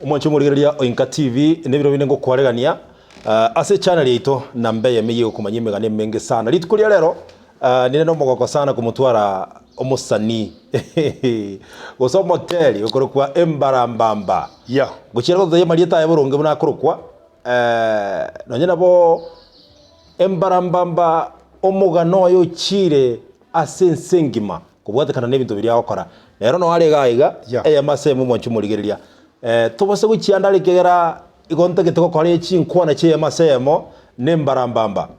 Omwanche omorigereria o Inka TV, nebiro binde ngokwaregania ase echannel yaito namba eyemo eyio egokomanyia emegano emenge sana. Rituko ria rero ninde nomogoko sana komotwara omosanii gose omoteri okorokwa Embarambamba. Yeah. Gochiera gototebia amarieta aye boronge buna akorokwa nonye nabo Embarambamba omogano oye ochiire ase ense engima Kobwatekana nebinto biria agokora. Nero noo are iga iga, Yeah. eyemo ase eyemo omwanchi omorigereria. Eh, tobase gochianda are ekiagera igo ntagete gokora echinkwana chi'eyemo ase eyemo nembarambamba.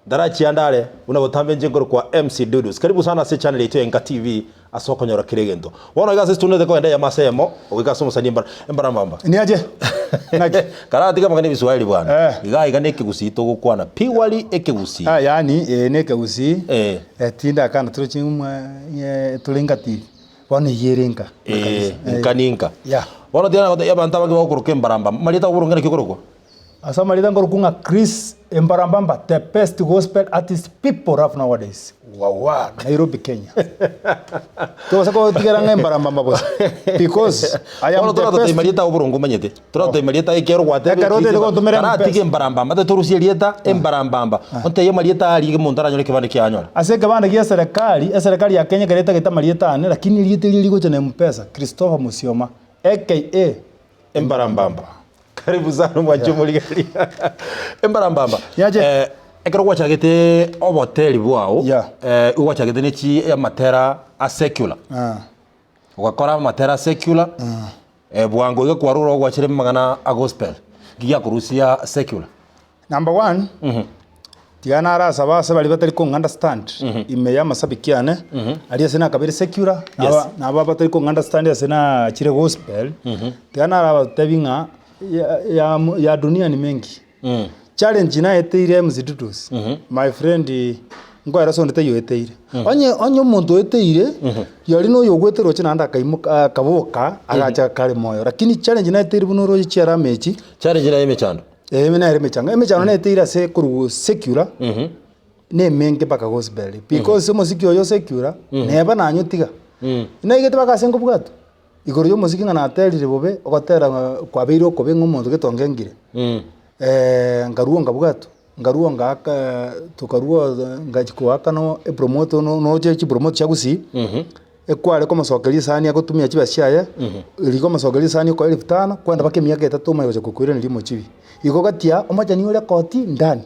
Ntarachianda are, buna botambe inche nkorokwa MC Dudus. Karibu sana ase echannel yaito ya Enka TV ase okonyora kera egento. Bono iga ase situnete kogenda eyemo ase eyemo, ogoika ase omosani embara embarambamba. Niache? Naki? Karatiga amang'ana ebiswahili bwana. Eh. Iga iga nekegusii togokwana. Purely ekegusii. Ah, yaani eh, nekegusii. Eh. Eh, tindakana tore ching'uma eh, tore nka tiri bono eyio ere nka Eh, kabisa. Eh, nka ninka. yeah. Bono tiga nagotebia abanto abange bagokoroka embarambamba. Amarieta ago boronge naki okorokwa? Ase amarieta nkorokwa ng'a Chris Embarambamba, the best gospel artist people love nowadays. Wawa, Nairobi, Kenya. Tobasa kotigera ng'a Embarambamba bosa because I am Bono the toratotebia best. marieta ago boronge omanyete. Toratotebia marieta aye ekero gwatebire Ekero Chris otete gontomera Karatiga M-Pesa. embarambamba, ate torusie erieta embarambamba. Ontebie amarieta aria iga omonto aranyore ekebande kiaye anyore. Ase ekebande gia eserekari, eserekari ya Kenya ekero etagete amarieta ane, lakini erieta erio rigocha na M-Pesa, Christopher Musioma, aka Embarambamba. Karibu sana omwanchi omorigereria. Embarambamba. Yache. Eh, ekero gwachagete oboteri bwao, Yeah. eh, gwachagete ne chi amatera a secular. Ah. Ogakora amatera a secular, eh, bwango iga kwarure ogwachire amang'ana a gospel. Nki giakorusia secular? Number one, tiga narasaba ase baria batari kong understand ime y'amasabiki ane, aria ase nakabeire secular, Yes. naba naba batari kong understand ase nachire gospel, tiga narabatebi ng'a ya- ya ya dunia ni mengi. Challenge naeteire MC Dudus, my friend nkoera ase onde taiyo oeteire. Onye onye omonto oeteire, rirorio na oyo ogwete roche naende akaimoka akaboka, agacha kare moyo. Lakini challenge naeteire buna oroche chiarama echi. Challenge naye emechando. Ee nere emechando, emechando neteire ase korwa secular, na emenge mpaka gospel because omosiki oyo secular, neba nanyotiga. Naigete mpaka ase nkobwatwa, igoro ya omosiki ng'a naterire bobe, ogotera ng'a kwabeire okobe ng'a omonto gete ongengire, nkarua nkabwatwa, nkarua ngaaka tokarua ngachia koakana epromoter noche chipromoter chia gusii. Ekware komosokeria esani agotumia chibesa chiaye, riria komosokeria esani okoa elfu tano, kwenda mpaka emiaka etato omanye gocha kokoiraneria omochibi. Igo gatia omochani ore koti ndani,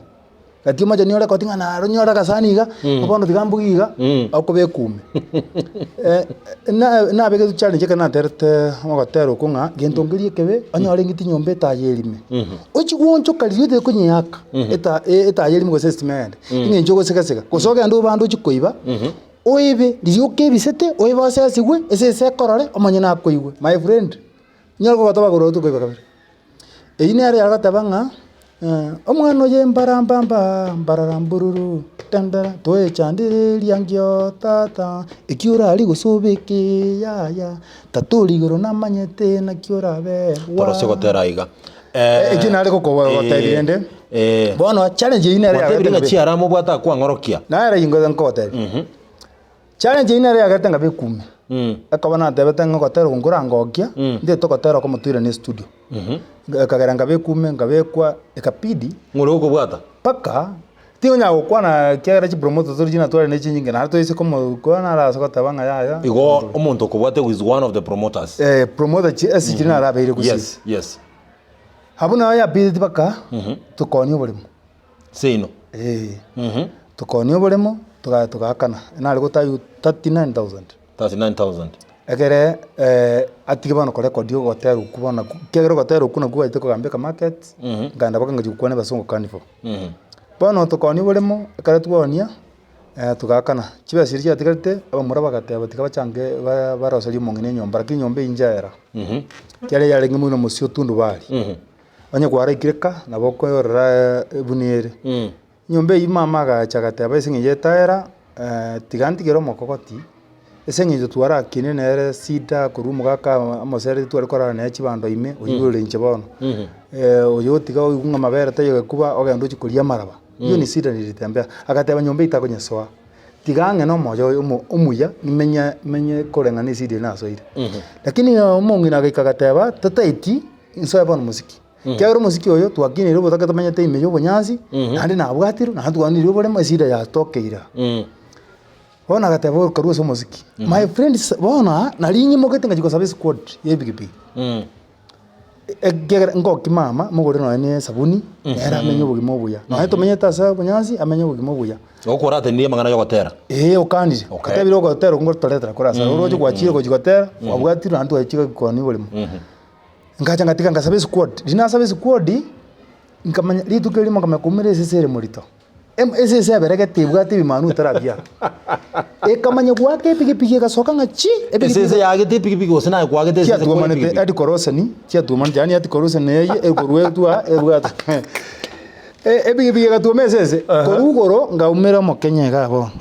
gatia omochani ore koti ng'a naro nyore agasani iga, bono tiga mbugie iga, okobeka ume. na nabegete challenge ekero naterete ogotera okwo ng'a gento nkeria ekebe, onyore ng'iti nyomba etaya erime, ochie goonchoka riria otari konyeaka, eta etaya erime gose estima egende, eng'encho ogosegasega, gose ogende obande ochie koiba. Oibe riria okebisete, oibe osesigwe, esese ekorore, omonyene akoigwe. My friend, nyore kogotoba korwa otokoiba kabere. Eyio nere yagoteba ng'a omwana oye mbarambamba, mbararambururu, tendera, toechandereria nkio tata, ekio orarie gose obeke yaya, tata ore igoro namanyete naki orabe Torosie gotera iga. Ekio nare gokogotebia rende, bono challenge eyio nere Gwatebire yagerete ng'a ngabe. chiarama obwate akwang'orokia. Nere ingo nkogotebia. Challenge eyio nere yagerete ngabe ekume. Ekoba natebete ng'a ogotera oko nkorangokia, ndete ogotera okomo toirane estudio. Ekagera ngabe ekume, nkabekwa, ekabidi. Ng'ore gokobwata? Mpaka, tingonyara gokwana ekiagera chipromoter tore chinatware ne chinyinge naende toise komokwana naro ase goteba ng'a yaya. Igo omonto okobwate is one of the promoters. Eh, promoter chi ase chiria narabeire gusii. Yes, yes. Abwo nabo yabideti mpaka tokoonia oboremo. Seino. Eh. Tokoonia oboremo, toga togaakana, nare gotaywa 39,000. 39,000. Ekere atige bono korekodia ogotera okwo bono nakwo, ekiagera ogotera okwo nakwo gwachete kogamba ekamarket, nkaenda mpaka ngachia gokwana ebasongo carnival. Bono tokaonia oboremo, ekero twaonia, togaakana, chibesa chiria chiatigarete, abamura bagateba tiga bachange ba- baroserie omong'ina enyomba, lakini enyomba eyio nchaera, ekiagera yarenge mono mosio tundubari, onye kwaraikire ka, nabo okoyorora buna ere. Enyomba eyio mama agacha agateba ase eng'encho etaera, tiga ntigere omokogoti, ase eng'encho twarakinire nere sida korwa omogaka omosereti tware korara nere chibando ime, oyio ore inche bono. Oyo otiga oigwe ng'a amabere taiyo gekuba ogende ochie koria amaraba, hiyo ni sida nilitembea. Agateba nyomba eyio takonyesoa. Tiga ang'e nomoyo oye omo omuya, nimenye menye koreng'ana na esiri eye nasoire. Lakini omong'ina agaika agateba, totaeti nsoe bono omosiki. Ekiagera omosiki oyo twakinire obotoke tomenyete ime ya obonyansi, naende nabwatirwe, naende twanire oboremo esida yatokeire aa. Bono agateba okarwa ase omosiki, my friends bono nari nyimogete ngachia gosaba esquad ya epikipiki. Ekiagera ngoki mama mogore nonya na esabuni, nere amenye obogima obuya. Nonya tomenyete ase obonyansi, amenye obogima obuya. Igo koratenirie amang'ana yogotera. Ee okanire, Okay. otebire ogotera okwo ngotoretera kore ase oroche gwachire gochia gotera, kwabwatirwe naende twachire kwania oboremo. Ngacha ngatiga ngasaba esquad, riria nasaba esquad, nkamanya rituko erimo nkamanya koumera esese ere morito. Em- Esese eberegete ebwate ebimanu etarabiara. Ekamanya goaka epigipigi egasoka ng'a chi! Epigipigi Esese yaagete epigipigi gose naye kwagete esese kwa chiatuomanete epigipigi? adi korosani chiatuomanete yaani ati korosani eye ekorwa etwa ebwate E- epigipigi egatuoma esese korwa igoro ngaumera omokenya iga bono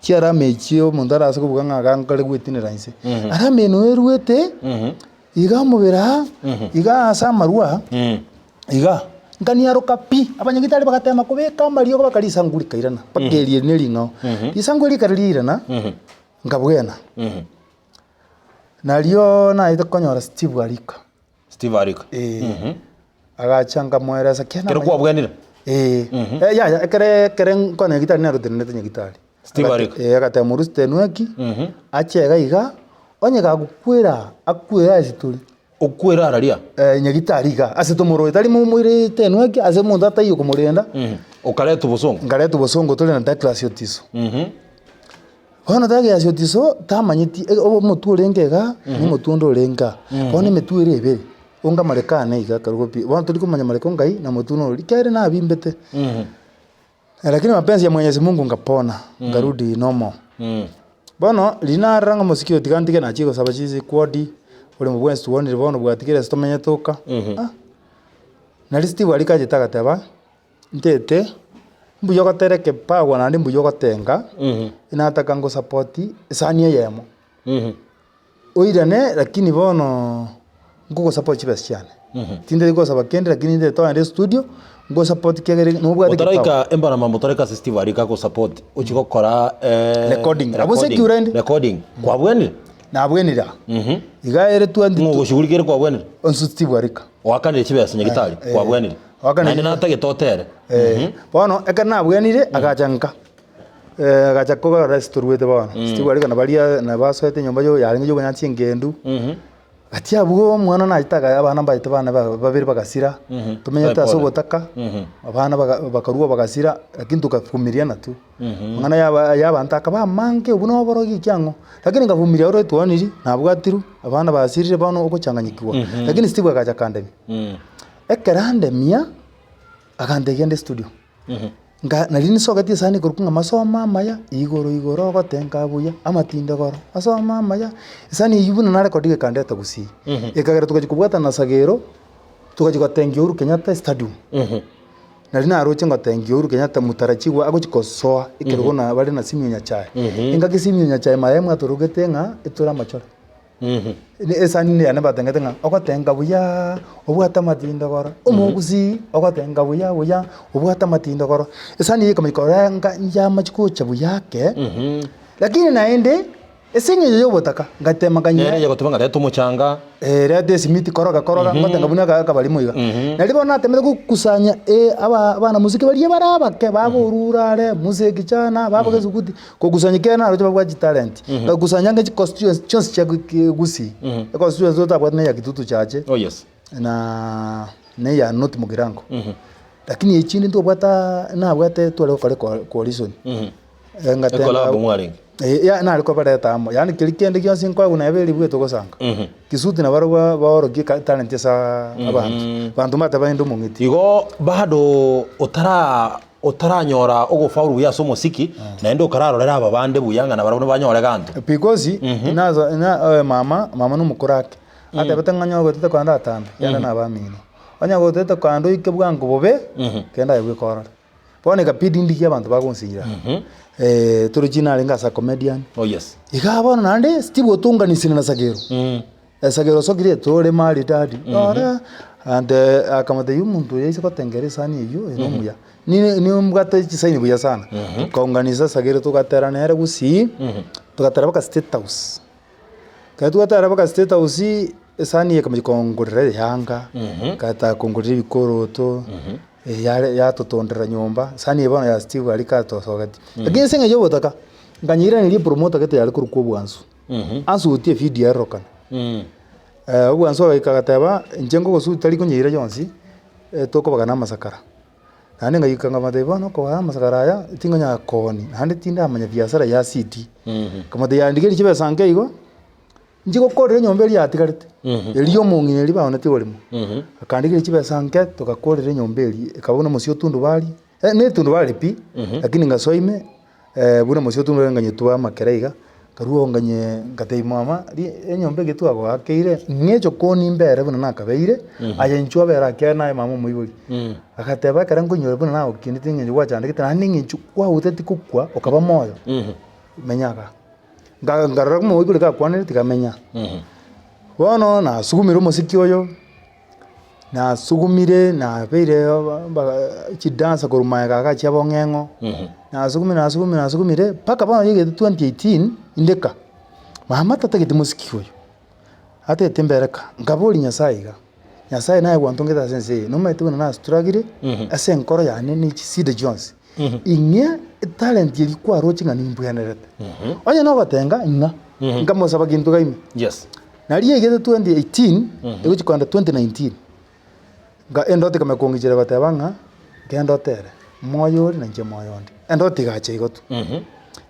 chiarama echio omonto arase kobuga ng'a iga nkare gwetinera inse arama eye noyo erwete Iga omobere aa, iga ase amarwa aa, iga, nkaniaroka pi, abanyagitari bagatema kobeka amariogo baka risangu rikairana, mpaka erio eri nering'ao. Risangu eri ekero riairana, nkabwena. Nario naete konyora Steve Arika. Steve Arika. Eh. Agacha nkamoeresa kiana Ekero kwabwenire? Eh. Eh, yaya ekere ekere nkona nyagitari narotenenete nyagitari. Steve Arika. Eh, agateba morusi tenweki, ache iga iga, onye gagokwera, akwere ase tore. Okwere araria? Eh, nyagitari iga, ase tomoroe, tari momoire tenweki, ase omonto ataiyo komorenda. Okaretwa bosongo? Nkaretwa bosongo tore na Douglas Otiso. Bono Douglas Otiso, tamanyeti, omotwe orenge igaa, na omotwe onde orenge aa. Bono emetwe ere ebere, onga amareko ane iga akarwa pi, bono tori komanya mareko ngai, na motwe noro, ekiagera nabimbete. Lakini mapenzi ya Mwenyezi Mungu nkapona, nkarudi normal. Bono riria narora ng'a omosiki oyo tiga ntige nachie gosaba chisikuodi, oboremo bwensi twonire bono bwatigire ase tomenyete oka, ah, nari Steve aria kachete agateba, ntete, mbuya ogotera ekepawa naende mbuya ogotenga, nataka ngosapoti esani eyemo. Oirane lakini bono nkogosupport chibesa chiane. Tintari gosaba kende lakini nintete togende estudio ngosupport kiagera nobwate ekipawa. Otaraika embaramamba otaraika ase Steve Arika agosupport ochie gokora Recording. Abwo secure inde. recording. Kwabwenire? Nabwenire aa. Iga ere 22 Ng'o ogoshughulikia ere kwabwenire? Onsi Steve Arika. Oakanire chibesa nyagitari kwabwenire? Oakanire Naende chibesa. natagete otere. Bono ekero nabwenire agacha nka. Agacha kogora ase toruete bono, Steve arika na baria nabasoete enyomba yo yarenge yokonyansi engendu, gati abwo omwana nachete aka abana mbaete bane ba babere bagasira, tomenyete ase Pole. obotaka, abana baga bakarua bagasira, lakini tukavumiliana tu. Amang'ana ya aba ya abanto akaba amange obwo na oborogi ekiang'o, lakini nkavumilia oro etwaniri, nabwatirwe, abana basirire bono ogochanganyikigwa, lakini Steve agacha akandemia. Ekero andemia, agantebia genda estudio. Nka nari nisogetie esani korokwa ng'a masomo amaya, igoro igoro ogotenka buya, amatindogoro, masomo amaya, esani eywo buna narekodire ekandeta gusii, ekagera togachia kobwatana na Sagero, togachia gotengia Uhuru Kenyatta estadium. Nari naroche ngotengia Uhuru Kenyatta motarachiwa agochia kosoa ekerogo na bare na Simiyu Nyachae. Engaki Simiyu Nyachae marehemu atorogete ng'a etore amachore. Esani ende yane batengete ng'a ogotenga buya, obwate amatindogoro, omogusii ogotenga buya buya, obwate amatindogoro. Esani eye ekamanya korenga yamachi gocha buya ake, lakini naende ase eng'encho ya obotaka, ngatema Nere nkanyia yagoteba ng'a reta omochanga. Eh, reta esimiti koroga koroga, ngotenga buna aka akabarimo iga. Nario bono natemete gokusanya aba abana muziki baria bare abake, baborure are, muzee kijana, baba gesuguti. Kokusanya ekiagera naroche babwate chitalent, ngakusanya ange chiconstituency chionsi chia Gusii, econstituency totabwate na eya Kitutu Chache, Oh yes. na na eya North Mugirango. Lakini echinde ntobwata nabwate tware gokora eco coalition. Ngatenga Ecollabo mwarenge? Eh, ya nare kobareta amo, yaani keria kende gionsi nkoegwa neba eribu etogosanga. Kisuti nabarobwo baorokie eka etalent ase abanto, abanto mbateba inde omong'iti. Igo bado otara Otaranyora ogofaulu buya ase omosiki, naende okararorere aba bande buya ng'a nabarabwo nabanyore ganto. Because naso na eh, mama mama nomokoro ake atebete ng'a onye ogotete kogenda atambe genda na abamino onye ogotete kogenda oike bwango bobe genda aye bweka orore. Bono ekabidi ndigie abanto bagonsinyera torochi narenge ase a comedian. Oh yes. Igaa bono naende Steve otunganisire na Sagero. Esagero osokire tore maridadi ore. And akamotebia omonto oyo aise gotengera esani eyio oyo nomuya. Ni nimbwate chisaini buya sana. Tokaunganisa esagere togatera nere gusii, togatera mpaka state house. Ekero twatera mpaka state house, esani eye ekamanya kongorera eyanga, egataka kongorera ebikoroto, yare yatotondera nyomba, esani eye bono ya Steve aria katosogetie. Lakini ase eng'encho ya obotaka, nkanyeiraneria epromoter gete yare korokwa Obwansu, ansutie evideo erorokane. Obwansu agaika agateba, inche nkogosuti tari konyeira yonsi, tokobagana amasakara. Naende ngaika nkamotebia bono okobagana amasakara aya, tingonyara koonia, naende tindamanya biasara ya city. Nkamotebia yandigerie chibesa nke igo, inche gokorera enyomba eria yatigarete, eria ya omong'ina eria baonetie oboremo. Akandigeria chibesa nke, togakorera enyomba eria, ekaba buna omosio o tundubari, na etundubari pi, lakini ngasoa ime. Buna omosio otumire nganyetuba amakere iga, nkarua oo nganye ngatebia mama, ri enyomba eye twagoakeire, ng'a echokoni mbere buna nakabeire, aye inchuo obere ake naye mama omoibori. Agateba ekero nkoinyora buna nagokinete eng'encho gwachandegete naende eng'encho kwauteti kokwa okaba moyo, menya igaa. Nka nkarora omoibori gakwanire tiga menya. Bono nasugumire omosiki oyo. Nasugumire nabeire mpaka chidansa korwa magega iga chia bong'eng'o, nasugumire nasugumire nasugumire mpaka bono rigete 2018 inde ka, mama tatageti mosiki oyo, atagete mbere ka, nkaboria nyasaye iga, nyasaye naye gwantongete ase ense eye, nomanyete buna nastruggle ase enkoro yane ne chisida chionsi, ing'e etalent eria kwaroche ng'a nimbwenerete, onye nogotenga ing'a, nkamosaba gento iga ime. Yes. Nario yaigete 2018 egochia kogenda 2019, nka endoto ekamanya kong'ichera goteba ng'a genda otere, moyo ore na inche moyo onde. Endoto egacha igo tu.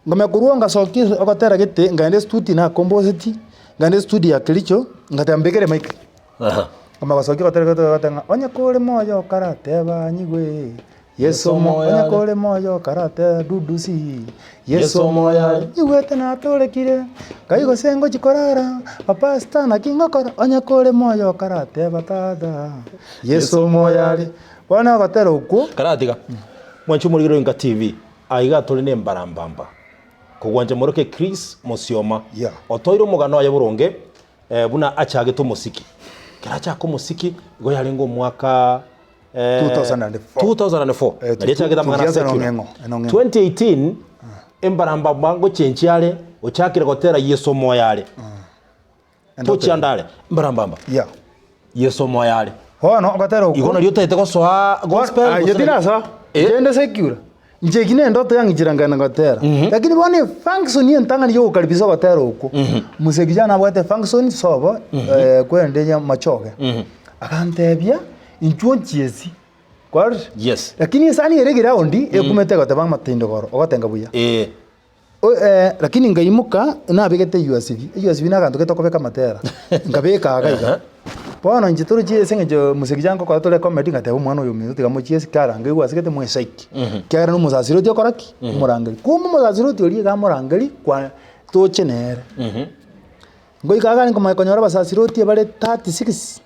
Nkamanya korwa oo ngasokia ase ogotera gete, nkaenda estudio nakomboseti, nkaenda estudio ya Kericho, ngateba mbekere emic. Nkamanya gosokia ogotera gete goteba ng'a onye kore moyo karateba nyigwe. Yeso omoyo, onye kore moyo karate dudusi, Yeso omoyo, nyigwete natorekire, nkai gose ngochi korara, Pastor naki ngokora, onye kore moyo karateba tata, Yeso omoyo are. Bono ogotera okwo. Karatiga, mwanche omorigere oinka TV, aiga tore ne embarambamba. Kogwancha moroke Chris Mosioma, Yeah. otoire omogano oye boronge, eh, buna achagete omosiki. Ekero achaka omosiki, igo yarenge omwaka 2004. 2004 Eh, nario echagete amang'ana tukianza secular. nong'eng'o, enong'eng'o. 2018 embaramba ngochenchia are ochakire gotera Yeso omoyo are tochia ande are mbarambamba Yeah. Yeso omoyo are Bono ogotera okwo. igo nario otagete gosoa gospel Ah, gose inche tinasoa. Eh? Inche inde secular. Inche eki nendoto yang'ichera nkagenda ngotera. Lakini bono efunction entang'ani ya ogokaribisha ogotera okwo, Mzee Kijana abwate efunction sobo kwerende ya machoge. Agantebia, inchuo nchiesi, kwarorire? Yes. Lakini esani ere eground ekumete egoteba amatindo igoro, ogotenga buya. Eh. O- eh, lakini nkaimoka, nabegete USB, USB na aganto gete okobeka amatera, nkabeka iga iga. Bono inche torochi ase eng'encho mosegi giango ngokora tore comedy ngateba omwana oyo ominto tiga mochiese karange igwe asegete moesaiki. Ekiagera na omosasiroti okora ki? Omorangeri. Kumbe omosasiroti oria iga amorangeri kwa toche nere. Ngoika iga nkomanya konyora abasasiroti bare 36.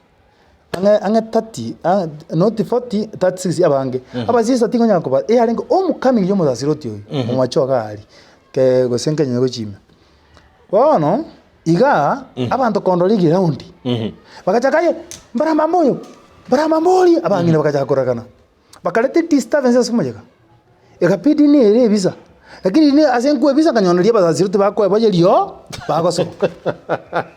Ang'e ang'e 30 a not 40, 36 abange. Abasisa tingonyara koba eyarenge omokami ya omosasiroti oyo, omomache iga aria, ke gose nkenyanya gochia ime. Bono, igaa, abanto kondora egiraundi, bagachaka aye, mbarambamba oyo, mbarambamba oria, abang'ina bagachaka koragana. Bakareta edisturbance ase omoyega, ekabidi nere ebisa, lakini riria ase nkoebisa nkanyora riria abasasiroti tibakoeboyia rioo, bagosoka.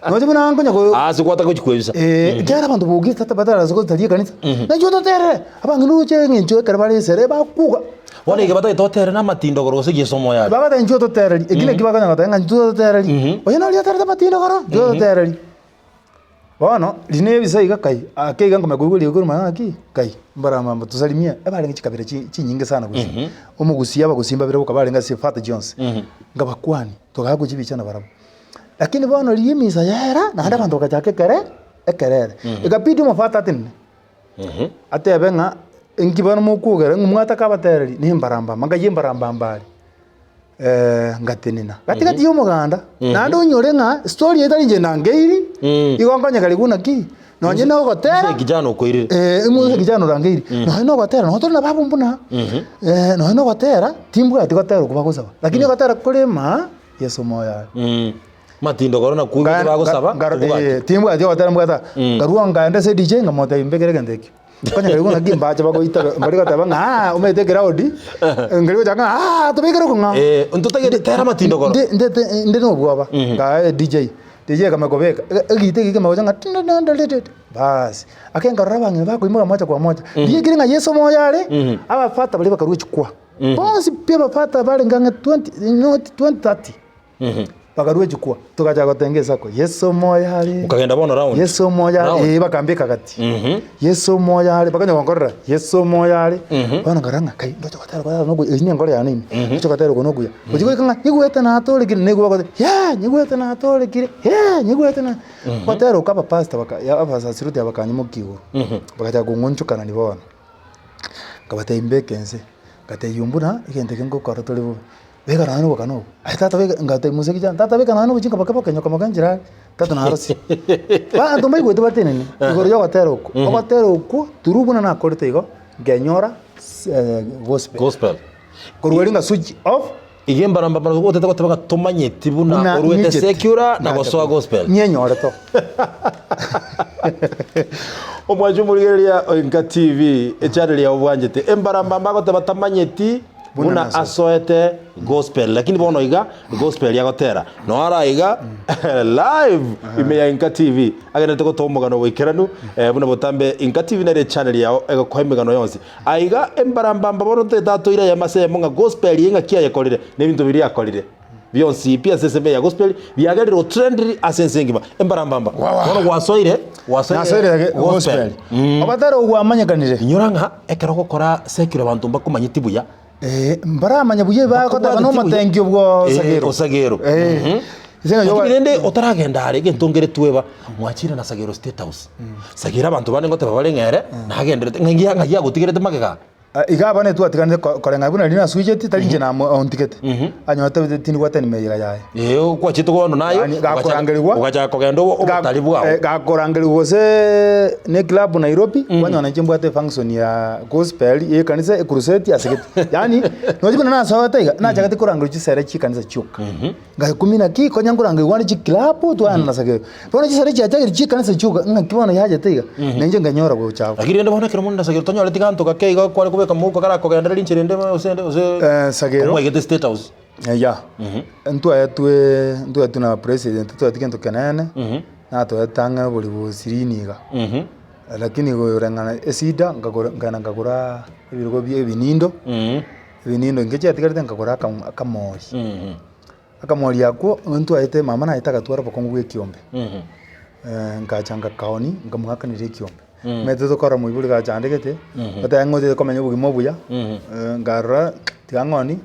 Nonya buna nkonya ko Ase gwataka gochia koebisa. Eh, ekiagera abanto bogire tata batarase gotaria ekanisa, nainche ototerere, abang'ina oroche eng'encho ekero bare esere bakuga. Bono iga batagete otere na amatindogoro gose Yeso omoyo are. Bagoteba inchuo ototereri, eki naki bakonya goteba ng'a inchuo ototereri, oyo noria oterete amatindogoro, inchuo ototereri. Bono, riria nebisa iga kai, ake iga nkomanya koigwa rirorio korwa ng'a ng'aki, kai, mbarambamba tosalimie, ebarenge chikabira chi chinyinge sana gose, omogusii abagusii mbabere boka barenge ase efata chionsi, nkabakwani, togaakwa chibicha nabarabwo. Lakini bono riria emisa yaera, naende abanto bagachaka ekere, ekerere. Ekabidi omofata atenene, atebe ng'a, inki bono mokwogera ng'a mwataka abatereri, na embarambamba, nkai embarambamba aria. Ngatenena gati gati y'omoganda, naende onyore ng'a story eye tari inche nangeiri, igo nkonyeka ribu naki, nonye na ogotera Mzee kijana okoirire. mzee kijana orangeiri, nonye na ogotera nonye tore na babu mbuna, nonye na ogotera, timbwati gotera okwo bagosaba, lakini ogotera kore maa, Yeso moyo are. Matindogoro nakwo Nga- bagosaba nga- tobwati. eh, timbwati ogotera mbwata nkarua nkaenda ase DJ nkamotebia mbekere egento ekio konya nkarigwa ng'aki mbache bagoita mbari goteba ng'a aa omanyete eground nkari gochaka ng'a aa tobekere oko ng'a Eh, ntotagete tera matindogoro. Ndi- ndete ndi na obwoba nkaa DJ DJ akamanya kobeka egita eke ekamanya gocha ng'a tindindindindindi baas ake nkarora abang'ina bakoimoka moja kwa moja riekire ng'a Yeso moyo are abafata baria bakarua echikwa bonsi pi abafata barenge ang'e 20 not 20 30. Bakarua echukwa, togachaka gotenga esako, Yeso omoyo are. Mokagenda bono round. Yeso omoyo are, Round. eh, bakambeka gati. Yeso omoyo are, bakanya gonkorera, Yeso omoyo are. Bono nkarora ng'a kai, ndoche gotera gotera nokuya, eyio nenkoro yane ime, ndoche gotera oko nokuya. Gochia goika ng'a nyigwete natorekire, nigo bagoteba, yea, nyigwete natorekire, yea, nyigwete na gotera oko abapastor baka ya abasasiroti aba bakanyimokia igoro, bagachaka kong'onchokanani bono. Nkabatebia mbeke inse, ngatebia buna egento eke ngokora tore bobe. Beka nonya nobokano obo, aye tata beka, ngatebia Musa kijana, tata beka nonya nobochinga boke boke nyoka moke nchera are, tata narosie. Abanto mbaigwete batenene igoro ya ogotera okwo, ogotera okwo through buna nakorete igo, nkenyora gospel. Gospel. Korwa erio nga switch off. Iga embarambamba otete goteba ng'a tomanyeti buna Buna oruete ng'icheti. secular na Nacha gosoa korwa. gospel. Nyenyorete oo. Omwanchi omorigereria o Inka TV, echannel yao bwanchete. Embarambamba agoteba tamanyeti Buna buna nasoete. asoete gospel lakini bono iga gospel agotera no ara iga live ime ya Inka TV agenderete gotoa omogano boikeranu eh, buna botambe Inka TV nere echannel yao egokoa emegano yonsi aiga embarambamba bono ntete toire eyemo ase eyemo ng'a gospel eye ng'aki ayekorire na ebinto biria akorire bionsi pi ase ensemo ya gospel biagerire otrendiri ase ense engima embarambamba bono gwasoire Nasoire gospel. Ogotera okwo gwamanyekanire. Inyora ng'a ekero ogokora secular abanto mbakomanyeti buya. Eh, mbaramanye buya ebagoteba Mbakobwateti buya. nomotengi obwo Eh, Sagero. Osagero. Eh. Mhm. Ase eng'encho Lakini rende otaragenda are egento nkere tweba, mwachire na Sagero State House. Sagero abanto bande ngoteba bare ng'a ere nagenderete ng'a ngiya ng'ai agotigerete magega. Ah, iga abana twatiganete ko- koreng'ana buna riria nasuicheti tari inche namo ontigete anyorete tindibwate nimeyega yaye Ee, kwachete bono naye Yani, gakorangerigwa ogachaka kogenda obo- obotari bwao. Eh, gakorangerigwa gose ne club Nairobi kwanyora inche mbwate efunction ya gospel ya ekanisa ecrusade asegete yaani nonya buna nasogete iga nachagete korangerwa chisere chia ekanisa chioka Ngakumia naki konya nkorangerigwa ande chiclub twaenda na Sagero. Bono chisare chiachagire chi'ekanisa chioka ng'aki bono yachete iga, na inche nkanyora gocha abwo. Lakini rende bono ekero more na Sagero tonyoreti ganto gake iga kware kobeka mouko karakogendereria inchera ende gose ende gose Eh, Sagero. omwaigete state house. Eya, ntwaetwe ntwaetwe na president twaetwe gento kenene, natoete ang'e obori sirini iga. Lakini koreng'ana esida nkagora nkaenda nkagora ebirogo bia ebinindo. Ebinindo inche chiatigarete nkagora aka- akamori. Akamori akwo ntwaete mama naete agatwara obokong'u bwa ekiombe, nkacha ngakaoni nkamoakaneria ekiombe. Omanyete tokora moibori gachandegete, oteba ng'a otagete komenya obogima obuya, nkarora tiga ng'oni,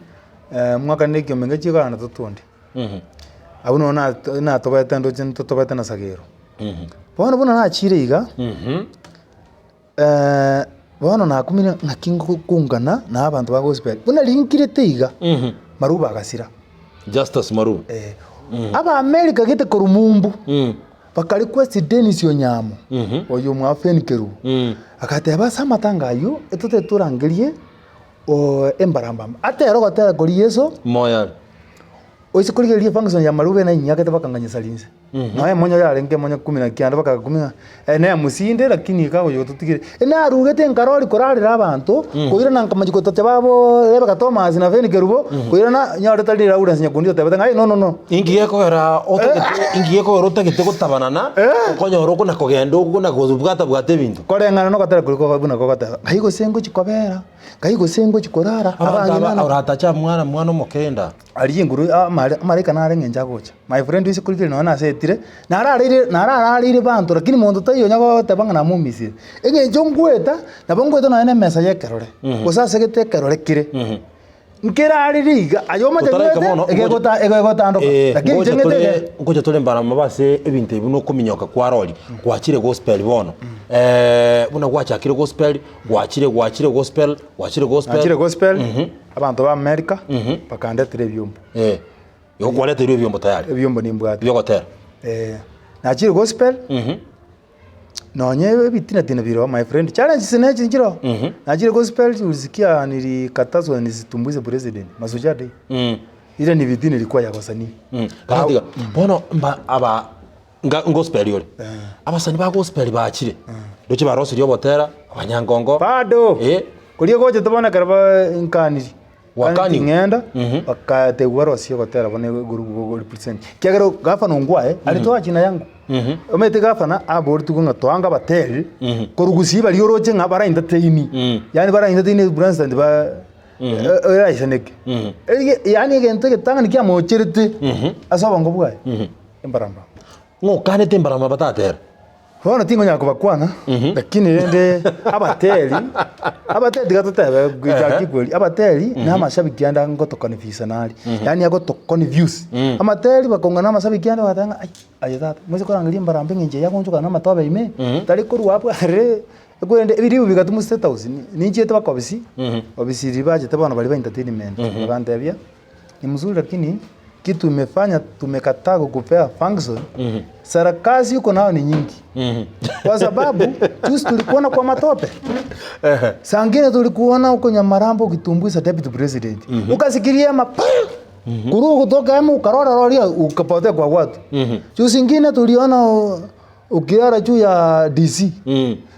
mwakanere ekiombe ngachie korana totonde. Abwo nabo na- natobete ndoche ntotobete na Sagero. Bono buna nachire iga. Bono nakumire ng'aki ngokungana na abanto ba gospel, buna rinkirete iga, Maruba agasira. Justus Maruba. Eh. Abaamerika gete korwa mumbu, baka request Dennis Onyamo, oyo omwabo Fen Kerubo, agateba ase amatanga ayio, etotebe torangerie embarambamba, atere ogotera koria Yeso. Moyo are. Oise korigereria efunction ya Marube nainyakete bakanganyesa rinse. Nonya emonyo yarenge emonyo kumi na kianda bakagakumia ng'a eh nemosinde lakini iga oyo ototigire. Narugete nkarori korarera abanto, koirana nkamanya gotocha babo Rebecca Thomas na Fenny Kerubo, koirana nyore tari Lawrence Nyakundi otebete ng'a no no no. Inki gekogera otagete inki gekogera otagete gotabanana, okonyora okona kogenda okona kobwata bwata ebinto. Koreng'ana na ogotera koria koba buna kogoteba, ng'ai gose ngochi kobera, ng'ai gose ngochi korara, Abanto abang'ina aba na oratache mwana mwana omokenda. Aria igoro amare amaraika nare eng'encho agocha. My friend ase korigereria nonya nase etire, narareire nararareire banto lakini monto taiyo onya goteba ng'a namomisire. Eng'encho ngweta, nabo ngweta nonya na emesa ya ekerore, gose ase gete ekerore kere, nkerarire iga, aye omanyete Otaraika ngwete, bono, egegota egegotandoka. Eh, Lakini inche ngocha ng'ete tore ege. ngocha tore mbarama ase ebinto ebi buna okominyoka kwa rori, gwachire gospel bono. Buna gwachakire gospel, gwachire gwachire gospel, gwachire gospel. Nachire gospel. Abanto ba America bakandetera ebiombo. Eh, igo kwareteirwe ebiombo tayari Ebiombo nimbwate. biogotera. Eh, nachire gospel, nonye ebitina-tina bire oo my friend, challenges nechi nchire oo. Nachire gospel ulisikia nilikatazwa nisitumbuize president, Mashujaa Day. Ile ni bidii nilikuwa ya wasanii. Gaki tiga, bono mba aba nga ngospel ore, abasani ba gospel bachire, ndoche barosirie obotera, abanyangongo, Bado! eh. Koria gochete bono ekero ba nkaniri, Wakanigwe? ting'enda, bakatebiwa barosie ogotera bono go represent. Ekiagera gavana ongwae, alitoa jina yangu. Omanyete gavana aboretigwe ng'a toanga abateri, korwa gusii baria oroche ng'a bara entertain, yaani bara entertain president ba oraisaneke. Eria yaani egento egetang'ani kiamocherete ase obongo bwaye, embarambamba. Ng'a okanete embarambamba tatera. Bono tingonyara kobakwana, lakini rende abateri, abateri tiga totebe gochaki kweri, abateri na amashabiki ande ngotoconfuse nare, yaani agotoconfuse. Amateri bakong'ana amashabiki ande bagateba ng'a ai, aye tata, moise korangeria embarambe eng'encho eye agoonchokana na amatobe ime, tari korwa abwo are, korende ebiribu bigatuma state house, ninchiete mpaka ofisi, ofisi riria bachete bono baria ba entertainment, bagantebia. Ni mzuri lakini kitu imefanya tumekataa kukupea function sarakasi uko nayo ni nyingi kwa sababu juzi tulikuona kwa matope saa ngine tulikuona huko Nyamarambo ukitumbuiza deputy president ukasikiria mapa kuruka kutoka hema ukarora roria ukapotea kwa watu juzi ingine tuliona u- ukilala juu ya DC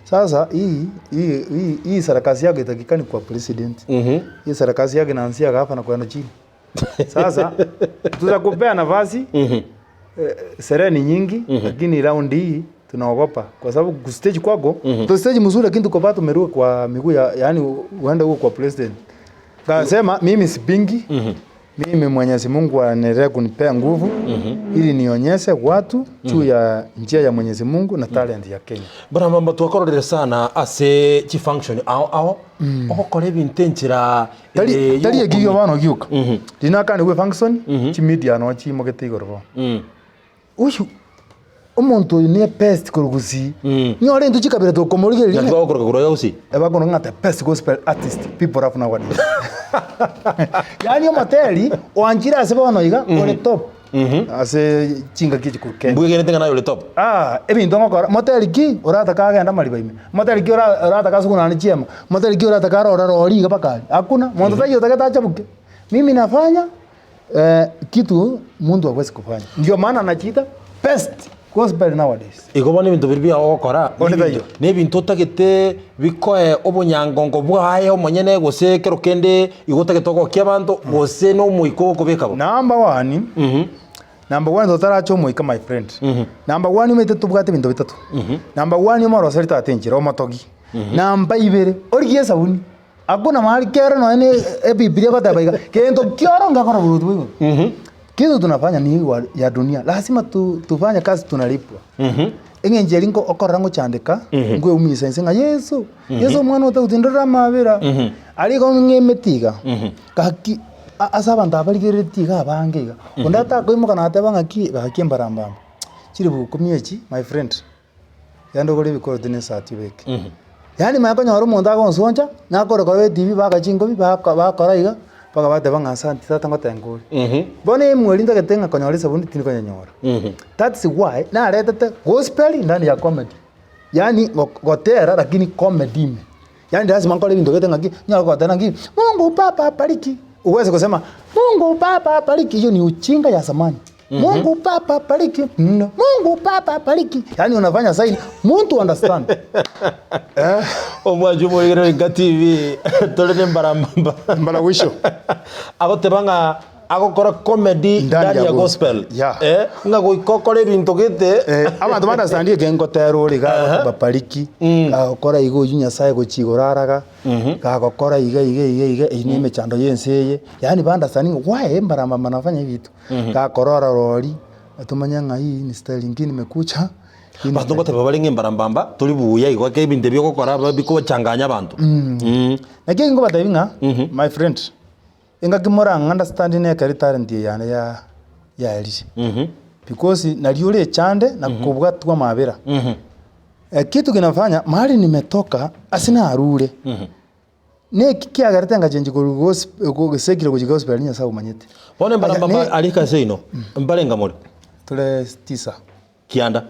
sasa hii hii hii hii sarakasi yako itakikani kwa president hii sarakasi yako inaanzia hapa na kwenda chini sasa tutakupea nafasi eh, sherehe ni nyingi lakini round hii tunaogopa kwa sababu kustage kwako mm stage mzuri lakini tuko bado tumeruka kwa miguu ya yani uende huko kwa president kasema mimi sipingi Mimi Mwenyezi Mungu aendelee kunipea nguvu ili nionyeshe watu juu ya njia ya Mwenyezi Mungu na talent ya Kenya. Barababa twakororire sana ase chifunction ao ao ogokora ebinto enchera Tari ere tari ekigio yogokumia. bono gioka. Rinakani gwe function chimedia noo chimogete igoro bono. Uyu omonto oyo ne best korwa gusii. Nyore intwe chikabira tokomorigereria Naki ng'a bagokoroka korwa iga gusii? Ebakorwa ng'a the best gospel artist people love nowadays. Yaani omoteri oanchire ase bono iga ore top ase chingaki echi korwa Kenya. Mbwegenete ng'a naye ore top? Ah, ebinto ngokora, moteri ki oratake agende amariba ime, moteri ki ora oratake asugunane chiema, moteri ki oratake arore rori iga mpaka aria, hakuna, monto taiyo otagete achabuke. Mimi nafanya Kitu muntu hawezi kufanya. Ndio maana anajiita best gospel nowadays. Igo bono ebinto biria biao ogokora Onde taiyo. nebinto otagete bikoe obonyangongo bwaye omonyene gose ekero kende igo otagete ogokia abanto gose na omoika ogokobeka bo. Number one, number one totaracha omoika my friend. Number one omanyete tobwate ebinto bitato. Number one omoroseri tata enchera omotogi. Number ibere origie esabuni. Hakuna mahali kero nonya ne ebibilia egoteba iga, gento kioro ngekora oboruoti bwa igoro. Kitu tunafanya ni igwa ya dunia, lazima tu tufanye kazi tunalipwa. Eng'encho eria nko okorora ngochandeka, nkoeumisa inse ng'a Yeso, Yeso omwana o Daudi ndorere amabera. Aria igo ng'emeti iga, gaki a- ase abanto aba barigereretie iga abange iga, onde atakoimoka nateba ng'aki gaki embarambamba, chilifu ikomi echi my friend. Genda ogore ebikoroti na esati obeke. Yaani manya konyora omonto agonsoncha, nakore korora etibi baka chinkobi bako bakora iga, mpaka bateba ng'a asanti tata ngotenga ore. Bono emweri ntagete ng'a konyora esabuni tindi konyenyora. That's why naretete gospel ndani ya comedy. Yaani go- gotera lakini comedy ime. Yaani lazima nkore ebinto gete ng'aki, nyore goteba ng'aki, Mungu baba bariki, uweze kusema Mungu baba bariki, hiyo ni ujinga ya zamani. Mungu baba bariki, mm, Mungu baba bariki. Yaani unafanya sign, mtu understand. Eh. Omwanchi omoigere Inka TV tore ne mbarambamba Mbarawisho. agoteba ng'a Agokora comedy ndani ya gospel. Yeah. Eh, ng'a goika okore ebinto gete. Eh, abanto ba understand eke ngotera ore iga babariki gagokora iga oywo nyasaye gochia igoro araga gagokora iga iga iga iga eywo ne emechando ya ense eye yaani ba understand ng'a why mbarambamba nafanya ebinto gakorora rori tomanye ng'a hii ni style ingine imekuja hii ni Abanto style ngoteba bare ng'a embarambamba tori buya igo ekero ebinto ebi ogokora bikochanganya abanto. Naki nkobatebia ng'a my friend. Engaki morang'a understand nekero etalent eye yane ya yaerire. Because nario orechande na kobwatwa amabera. Kitu kinafanya mahali nimetoka ase narure, neki kiagerete ngachenchia korwa gosp gosekire gochia gospel aria Nyasaye omanyete. Bono Aya embarambamba ne aria ase ino, mbarenga more? Tore tisa. Kianda.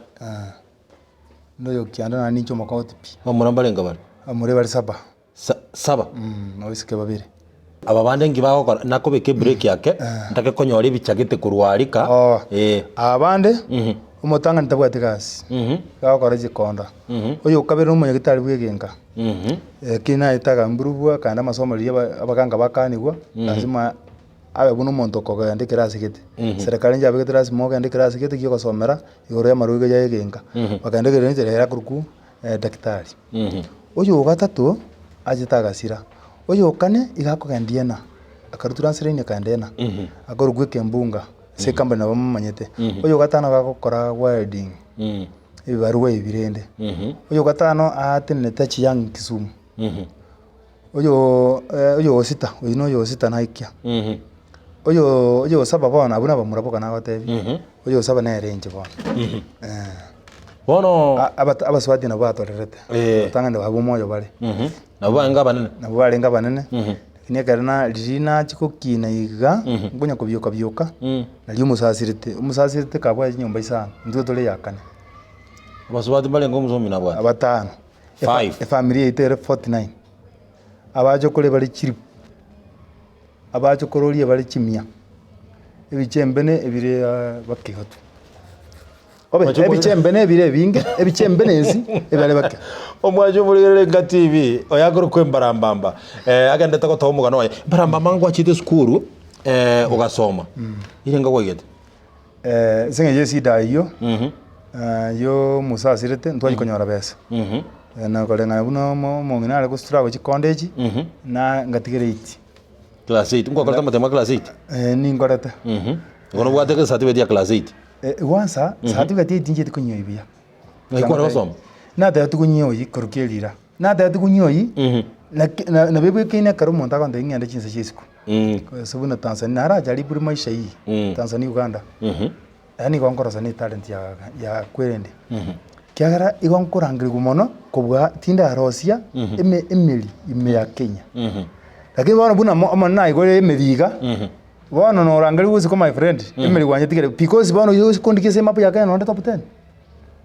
Noyo kianda naende ninche omokogoti pi. Bamura mbarenga bare? Bamura bare saba. Sa saba. Abaiseke babere. Aba bande nki bagokora? Nakobeka ebreak ake, ntake konyora ebichagete korwa aria ka, Oo. eh. Aba bande, omotang'ani tabwati gasi, gagokora chikonda. Oyo okabere na omonyagitari bwa egenka, lakini naete agamburubwa akaenda amasomo riria aba- abaganga bakanigwa, lazima abe buna omonto okogenda ekerasi gete. Serikali njabegete lazima ogende ekerasi gete gia ogosomera, igoro ya amarwaire ya egenka. Bakagenda ekerasi ere akorokwa daktari. Oyo ogatato, achete agasira, oyo okane iga akogendia ena, akarwa translation akaenda ena, akorokwa ekembunga, ase ecompany nabo momanyete. Oyo ogatano iga agokora welding, ebibarua ebi rende. Oyo ogatano aatenenete achie young Kisumu. Oyo oyo osita, oyio na oyo osita naikia. Oyo oyo osaba bono abwo nabamura boka nagotebia, oyo osaba nere inche bono. Bono A- abat- abasubati nabwo batorerete, Eh. abatang'ani nabwo omoyo bare, nabwo barenge abanene. nabwo barenge abanene, lakini ekero na riria nachia gokina iga, nkonya kobioka bioka, nario omosasirete, omosasirete kabwate chinyomba isano, intwe tore eya kane. Abasubati mbarenge omosomi nabwate? Abatano. Efa- Five. Efamiri yaito ere 49, abachokore bare chilifu, abachokororia bare chimia, ebichembene ebire bakegotu. Obe, Mwache omorero. ebichembene ebire ebinge, ebichembene ensi ebare bake. Omwancho omorigereri Enka TV, oyo akorokwa Embarambamba, eh, agenderete gotoa omogano oye. Embarambamba ngwachete esukuru, eh, ogasoma. Irenga gwaigete? Ase eng'encho y'esida eyio, eyio Musa asirete, ntwachia konyora besa. Na koreng'ana buna omo- omong'ina are gostruggle chikonda echi, na ngatigera eight. Class eight, ngwakorete amatemo a class eight? Ninkorete. Igo nobwate ecertificate ya class eight? Kwanza, certificate eye tinchieti konywa buya. Naki kware gosoma? Natebetigwe konywa oyio korwa kerira. Natebetigwe konywa oyio, naki na nabo ebwekaine ekero omonto agontebia ng'ende chinsa chia isiko. Gose buna Tanzania, narajaribu maisha hii, Tanzania Uganda. Yaani igo nkorosa ne etalent ya ya kwerende. Ekiagera igo nkorangerigwa mono kobua tindarosia eme emeri ime ya Kenya. Lakini bono buna mo omonene naigorire emeri iga, bono norangerigwe isiko my friend, emeri gwanyetigere because bono oywo gose kondikia ase emapu ya Kenya nonde top ten.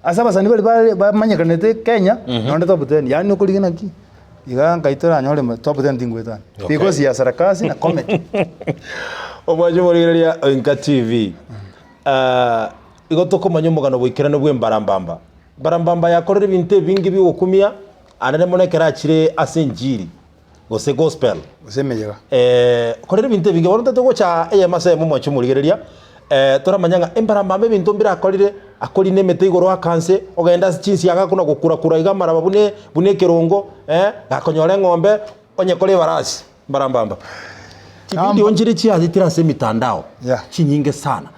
Ase abasani baria bare bamanyekanete Kenya, nonde top ten, yaani nokorigia naki, iga nkai toranyore ma top ten tingoetana. Okay. Because ya sarakasi na comedy. Omwancho omorigereria o Inka TV, ah, igo tokomanya omogano boikeranu bwa embarambamba. Mbarambamba yakorire ebinto ebinge biogokumia, anene mono ekero achire ase enchiri. gose gospel. Gose emeyega. Eh, korende ebinto ebinge bono totagete gocha eyemo ase eyemo mwanche omorigereria, eh, toramanya ng'a embarambamba ebinto mbirakorire, akorine emete igoro aka nse, ogende ase chinsiaga akona gokura kura iga amaraba buna buna ekerongo, eh, gakonyora eng'ombe, onye kore ebarasi, mbarambamba. Chividio nchire chiaretire ase emitandao, Yeah. chinyinge sana.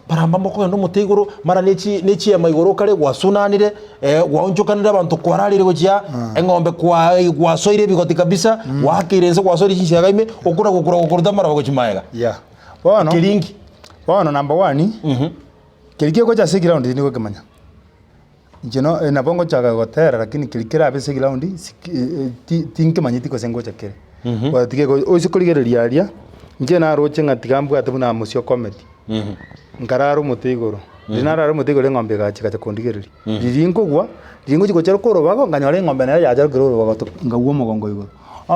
Mbarambamba okogenda omote igoro, mara ne chi ne chiema igoro okare gwasunanire, eh, gwaonchokanire abanto kwararire gochia, eng'ombe kwa gwasoire ebigoti kabisa, gwaakeire inse gwasoire chinsiaga ime, okona gokura gokoruta amaraba gochia maega. Yeah. Bono, Keringi. bono number one, keria kegocha ase eground tindi gokemanya. Inche no nabo ngochaka gotera lakini keria kerabe ase eground siki ti tinkemanyeti gose ngocha kere. Bono tiga oise korigereria aria, inche naroche ng'a tiga mbwate buna mosio comedy. Nkarara omote igoro, riria narara omote igoro eng'ombe egacha egacha kondigereria. Riria nkogwa, riria ngochia gocharoka orobago nkanyora eng'ombe nero yacharokire orobago to nkagwa omogongo igoro.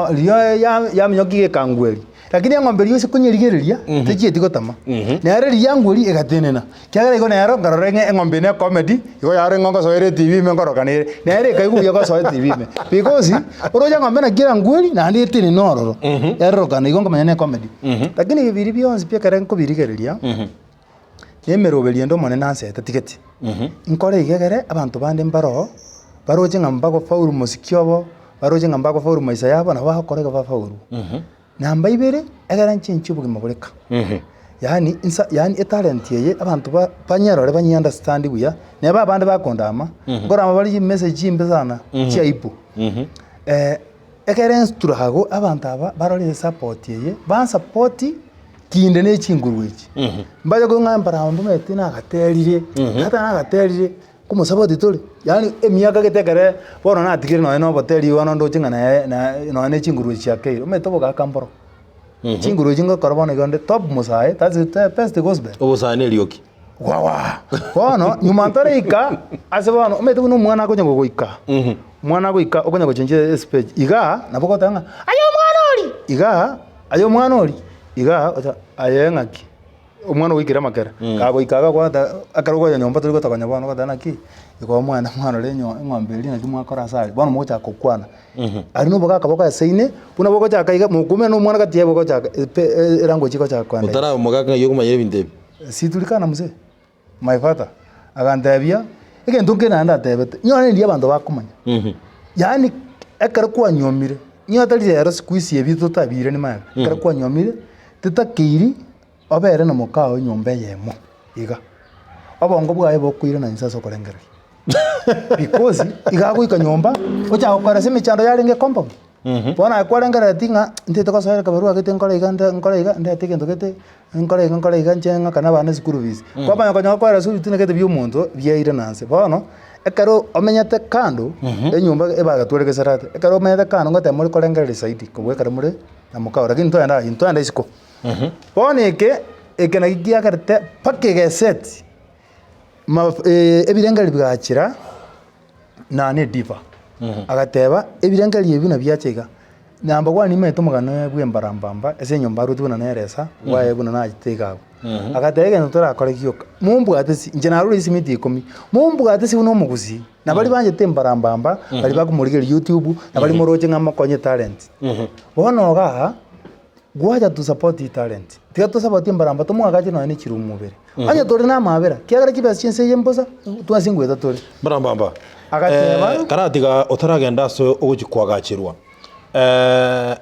Riria ya yaminyokia egekangweria, lakini eng'ombe eria ase konyerigereria, techieti gotama. Nere riria yangweria egatenena, ekiagera igo nero nkarora ng'a eng'ombe eye ne ecomedy, igo yarora ng'a ngosoera etv ime nkorokana ere, nere ekaigwa buya gosoa etv ime. Because, oroche eng'ombe naki erangwerie, naende etenene ororo, erorokane igo nkomanya ne ecomedy. Lakini ebi biria bionsi pi ekere nkobirigereria, na emeroberi ende Omonene ansete tigeti, nkore iga egere abanto bande mbaroo, baroche ng'a mbagofaulu mosiki obo, baroche ng'a mbagofaulu maisha yabo, nabo bagokora iga bafaulu. Namba ibere, ekero nchenchie obogima bore ka, yaani insa yaani etalent eye abanto ba banyerore banyi understand buya, neba abande bakondama, nkorama bare chimessage chimbe sana, chia aibu. Ekere nstruggle abanto aba barore esupport eye, bansapoti kinde ne chinguru echi, mbache kong'a mbarabwo mbamanyete nagaterire, tata nagaterire. Komosaboti tore, yaani emiaka gete ekere bono natigire nonye na oboteri bono ndoche ng'a naye na nonye na chinguru echi chiakeire, omanyete obogaka mboro. Chinguru echi ngokora bono iga onde top mosae, that's the best gospel. Obosae na erioki. Wawa! Bono nyuma ntoraika ase bono, omanyete buna omwana akonya gogoika, omwana agoika okonya gochenjia espeech, igaa nabo ogoteba ng'a aye omwana oria! Igaa. Aye omwana oria, igaa ocha aye ng'aki, omwana ogoikire amakere, kagoika iga gwata ekero ogocha nyomba tori gotokonya bono ogoteba naki, igo omwana mwarora enyo eng'ombe eria naki mwakora ase aria, bono mogochaka gokwana. Aria na obogaka bogoesaine, buna bogochaka iga, mokoumera na omwana gati yaye bogochaka epe elanguage egochaka koenda iga. Otaraba omogaka ng'ai okomanyera ebinto ebi? Situlikana mzee. My father, agantebia, egento nkere naende atebete, nyore ndiria abanto bakomanya. Yaani ekero kwanyuomire, nigo tari rero siku hizi ebi totabiire nimaega, ekero kwanyuomire, tetakeiri obere na mokao enyomba eyemo iga. Obongo bwaye bokoirana inse ase okorengereria. Because, iga agoika nyomba, ochaka gokora ase emechando yarenge compound. Bono aye kwarengerereti ng'a ntete gosoera ekebarua gete nkore iga nde nkore iga ndete egento gete, nkore iga nkore iga inche ng'akane abana eschool fees. Kwamanya konya gokoera ase ebitina gete bia omonto biaire na nse. Bono, ekero omenyete kando, enyomba ebagatware gesarate, ekero omenyete kando ngoteba more korengereria zaidi kobua ekero more na mokao lakini ntogenda aywo, ntogenda isiko. Bono eke, eke naki kiagerete mpaka egeseti, ma ebirengererio bigachera. na nediva. Agateba, Ebirengererio ebi buna biacha iga, Number one nimaete omogano bw'embarambamba ase enyomba arwete buna nere esa, bwaye buna nachete iga abwo. Agateba egento torakore gioka, mombwate si, inche narure chisimiti ikomi, mombwate si buna omogusii, na baria banchete embarambamba, baria bakomorigereria YouTube, na baria moroche ng'a mokonye talent. Bono iga aa. Gwacha to support talent. Tiga to support mbaramba tomwagache nonya ne chiroom mobere. Onye tore na amabera, kiagera chibesa chi'ense eye mbosa, twensi ngoeta tore. Mbarambamba. Agateba. Eh, karatiga otaragenda ase ogochi kwagacherwa. Eh,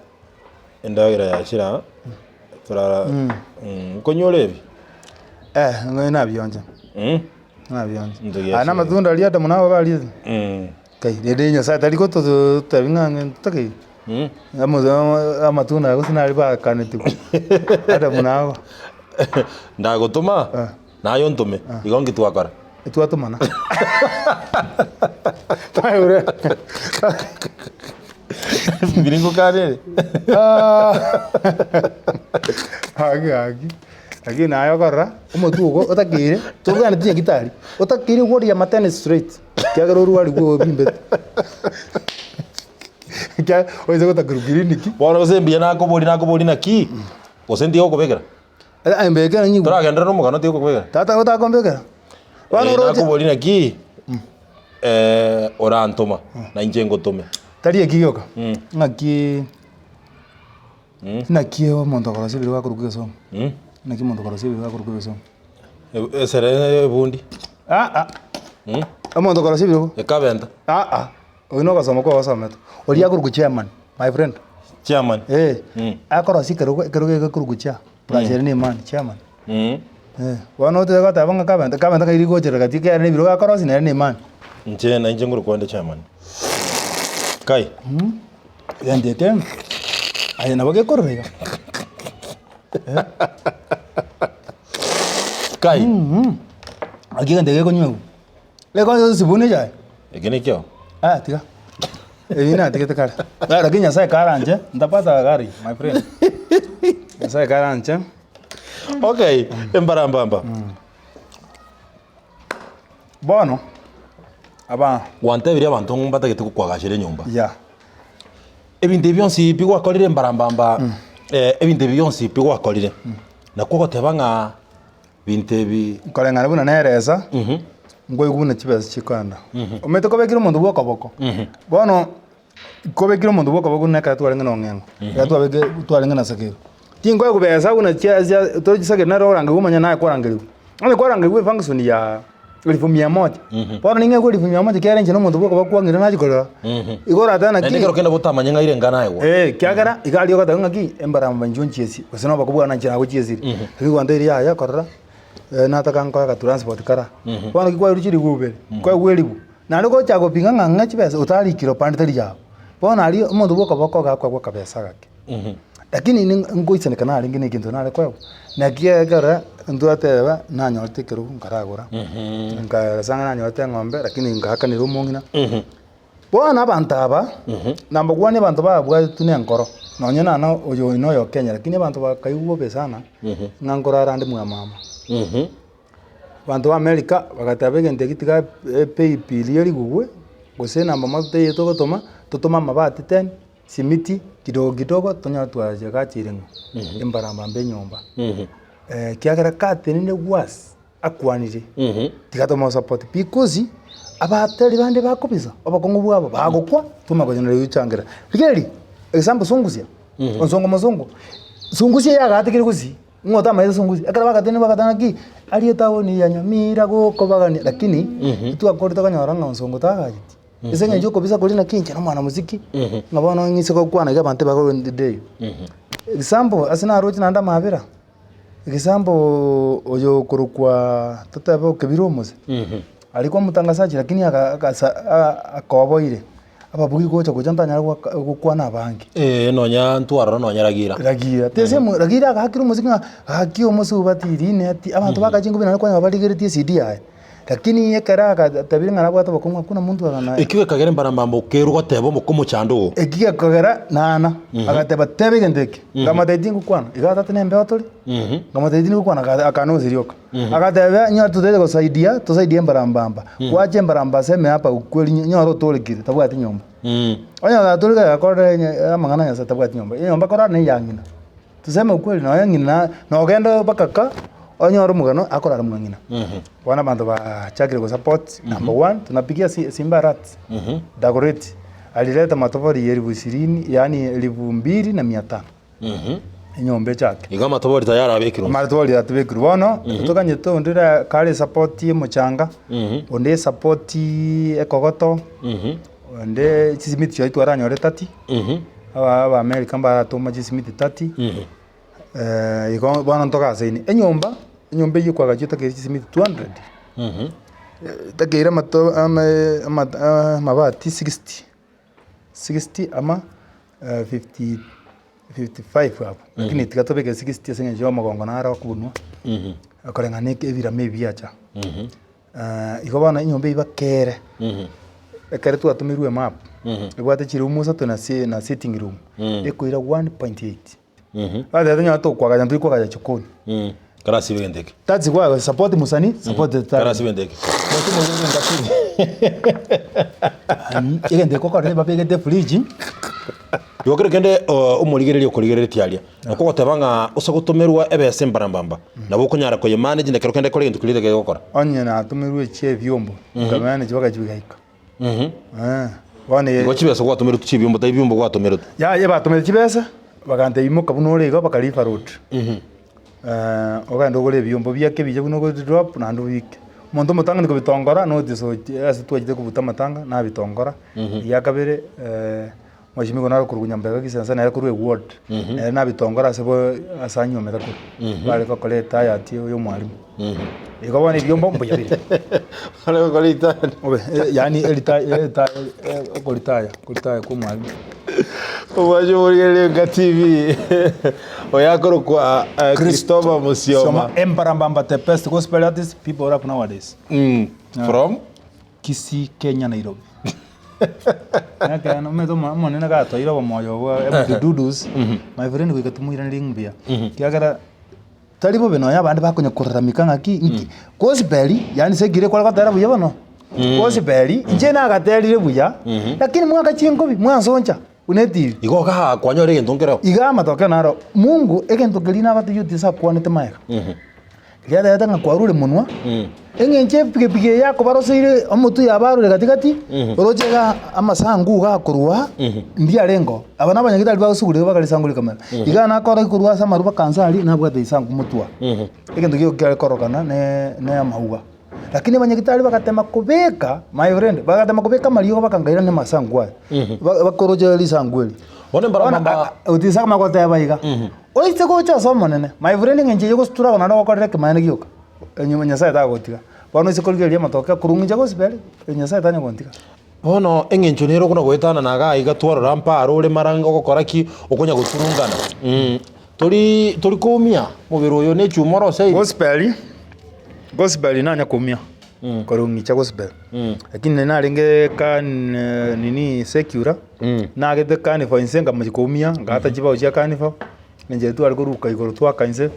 endagera yachire aa. Torara mm, nkonyora ebi? Eh, ng'o nabioncha. Mm. Nabioncha. Ntogia Aya chire. namatunda aria Adamu na Hawa bariete. Mm. Kai, rende Nyasaye tari gototebia ng'a ng'a ntotake. Amatunda aya gose nari bakanetigwe, Adamu na Hawa. Ndagotoma, naye ontome, igo nki twakora? Twatomana. Twaigure. Biri ngokana ere. Gaki gaki. Lakini naye okorora, omotwe ogo otakeire, tobwenereti nyagetari, otakeire goria amatene straight, ekiagera orwarigwe obimbete. Ekiagera oise gotakerwa clinic. Bono gose mbuya nakoboria nakoboria naki, gose ntige gokobekera? Eh, mbekera nyigwe. Toragenderera na omogano ntige gokobekera? Tata otakombekera? Bono Eh, oroche. nakoboria naki, orantoma, na inche ngotome. Tari eki gioka, ng'aki naki omonto okorosia ebirogo akorokwa egesomo? Naki omonto okorosia ebirogo akorokwa egesomo? Esere ebundi. Aa, omonto okorosia ebirogo? Ekabenta. Aa. Oyio nogosoma kwa ogosomete. Oria akorokwa chairman, my friend. Chairman. Eh, akorosia ekerogo, ekerogo egekorokwa chair, plus ere na imani, chairman. Eh, bono otebe goteba ng'a kabenta, kabenta kairi gochera gati ekiagera na ebirogo akorosia nere na imani. Inche nainche nkorokwa inde chairman. Kai. Egento eke, aye nabo gekorora iga. Kai. Naki egento eke gekonywa Gekonye esibuni echaye. Eke nekio? Ah, tiga. Ebi natigete kare. Ah, lakini Nyasaye karanche, ntapata gari, my friend. Nyasaye karanche. Okay, embarambamba. Bono, aba. Gwantebirie abanto mbatagete gokwagachera enyomba. Yeah. Ebinto ebi bionsi pi gwakorire embarambamba, eh, ebinto ebi bionsi pi gwakorire, nakwo ogoteba ng'a Binto ebi. Koreng'ana buna nere esa, nkoigwa buna chibesa chikoenda. Omanyete kobekire omonto bwa okoboko, bono kobekire omonto bwa okoboko buna ekero twarenge na ong'eng'o, ekero twabeke twarenge na Sagero. Tinkoegwa besa buna chia chia tore chisagero nere orangerigwe omanye naye kwarangerigwe. Onye kwarangerigwe efunction ya elfu mia moja, bono ning'egwe elfu mia moja ekiagera inche na omonto bwa okoboko kwang'ire nachia korora, igo oratebe naki. Naende ekero kende botamanye ng'a ire ng'a naegwa. Eh, ekiagera iga aria ogoteba ng'aki, embarambamba inchuo nchiesi, gose noba kobwana inche nagochiesire. Lakini gwantebirie yaya korora, nataka nkoe agatransport kara. Bono ki kwairwe chiribu ibere, kwaigwa eribu, naende gocha gopinga ng'a ng'a chibesa otarikire opande tari yao. Bono aria omonto bwa okoboko iga akoegwa akabesa gake. Lakini nin ngoisaneka narenge na egento nare koegwa, naki ekero ntwateba nanyorete ekerogo nkaragora, nkarora ng'a nanyorete eng'ombe lakini ngaakanera omong'ina. Bono abanto aba, number one abanto babwatwe na enkoro, nonye nana oyo oyo noyo Kenya, lakini abanto bakaigwa bobe sana, ng'a nkorara ande mwa mama. Abanto ba America bagateba egento eki tiga epaybill erigugwe, gose enamba moto teiyo togotoma, totome amabati ten. Simiti kidogo kidogo tonyare twachagacheire ng'a embarambamba enyomba. Ekiagera katenenire gwasi akwanire, tiga tomosupport because abateri bande bakobisa obokong'u bwabo bagokwa twamanya konyora gochangera. Rigereria example sungusia, onsongo mosongo, sungusia yagatekire gusii, ng'o otamanyete sungusia? Ekero bagatenenire bagateba ng'a ki, aria etaoni ya Nyamira gokobagania lakini twakorete tokonyora ng'a onsongo tagacheti. Ase eng'encho okobisa koria naki inche nomwana mosiki, ng'a bono ng'ise gokwana iga abanto ebagodeyo. Example, ase naroche naende amabera, example oyo okorokwa totebe okebiro omose, aria kwamotangasachi lakini aka akasa a- akoboire, ababugi gocha gocha ntanyara goaka gokwana abange. Eh, nonya ntwarora nonya Ragira. Ragira, the same Ragira agakire omosiki ng'a gaki omosubati rineti, abanto bagacha ngobina naende kwanyora barigeretie ecd yaye. Lakini ekero agatebirie ng'a nabwate obokong'u hakuna monto agana. Ekio gekagera embarambamba okerwa goteba omoka omochando oo. Eki gekogera nana, agateba teba egento eke. Nkamotebia tingokwana, iga tata nembeo tore, nkamotebia tindikokwana aka akanoseria oka. Agateba nyore totaete gosaidia, tosaidie embarambamba, gwacha embaramba ase emeapa ukweli nyore otorekire tabwati nyomba. Onye gatorekire agakorera amang'ana a Nyasaye tabwati nyomba, enyomba akorara neya ng'ina. Tuseme ukweli nonya ng'ina nogende mpaka ka onyore omogano akorara mwa ng'ina. Bono abanto bachakire gosupport number one tunapigia si Simba Arati Dagoretti alileta matofali ya elifu ishirini yaani elifu mbili na mia tano enyomba echake. Igo amatobori tayari abekirwe onsi. Amatobori atobekirwe bono toganyete onde ore kare esupport ya omochanga, onde esupport ekogoto, onde chisimiti chiaye twaranyore thirty. Aba Abaamerika mbaratoma chisimiti 30, igo bono ntogasaine. Enyomba, enyomba eywo kwagachwa etakeire chisimiti 200, etakeire amato ama ama amabati 60, 60 ama 50 55 abwo, lakini tiga tobeke 60 ase eng'encho ya omogongo naro okobunwa, koreng'ana na ebirama ebi biacha. Igo bono enyomba eywo bakere, ekero twatomirwe emap, ebwate chiroom isato na si na sitting room, ekoira 1.8. Bateba tonyore tokoagacha ntori koagacha chikoni. Karasibe egento eke. That's why support mosani, support the talent. Karasibe egento eke. Egento eke okorora babegete efridge. Igo kero kende omorigereria okorigereretie aria, okogoteba ng'a ase gotomerwa ebesa embarambamba, nabo okonyara koye manage na kero kende kore egento keria otakeire gokora. Onye natomerwe echia ebiombo, nkamanya bagachigaika. Bono Igo chibesa gwatomeretwe chia ebiombo tari biombo gwatomeretwe. Yaya batomete chibesa, bagantebia imoka buna ore igo baka River Road. Ogende ogore ebiombo biake ebiya buna ogo drop naende obike. Omonto omotang'ani kobitongora notice ochi ase twachete kobuta amatanga nabitongora. Egia kabere Mheshimiwa naro korwa Nyambega Gisensa nere korwa eward, nere nabitongora ase bo ase anyuomete korwa. Bare gokora etayati ya omwalimu. Igo bono ebiombo mbuya bire. Bare gokora etayati. Obe yaani erita erita okoritaya koritaya kwa omwalimu. Omwancho omorigereria Enka TV, oyo akorokwa Christopher Musioma. Soma Embarambamba the best gospel artist people rap nowadays. From? Kisii Kenya Nairobi. Ekeene omanyete omo- omonene gatoire obomoyo obo ebidudus, my friend goika tomoiranerie ng'a mbuya, ekiagera tari bobe nonye abande bakonya koraramika ng'aki nki gospel yaani sekire kware gotera buya bono, gospel, inche nagaterire buya, lakini mwaka chinkobi mwansoncha buna etibi. Igo igaa kwanyora egento nkereo. Iga amatokeo naro, Mungu egento keria nagotebi oti ase akwanete magega. Riatebete ng'a kwarure monwa, eng'encho epigipigi eye yakobaroseire omotwe yabarure gati gati, oroche iga amasangu iga akorwa, ndiarengeo. Aba nabanyagitari bagosugurire bakare risangu rikamera. Iga nakora korwa ase amaru mpaka nse aria, nabwate risangu motwe aa. Egento gio kiare korokana ne ne amauga. Lakini abanyagitari bagatema kobeka, my friend, bagatema kobeka amariogo bakangaira na amasangu aya. Ba- bakoroche risangu eri. Bono Bono mbarabamba otisakama goteba iga. Oise gocha ase Omonene, my friend eng'encho eye gositura naende ogokorera ekemanyererio gioka, enyuma Nyasaye tagotiga. Bono oise korigereria amatoke korwa ng'inche gosiberi, Nyasaye tanya gontiga. Bono eng'encho nere okona goetanana iga iga twarora mparo ore mara ogokora ki, okonya goturungana tori tori koumia mobere oyo ne echuma oroseiri. Gospel, gospel nanya koumia, korwa ng'icha gospel, lakini nari narenge ka nini secular, nagete carnival inse nkamochia koumia, ngata chibao chia carnival. Enchera tware koruka igoro twaka inse,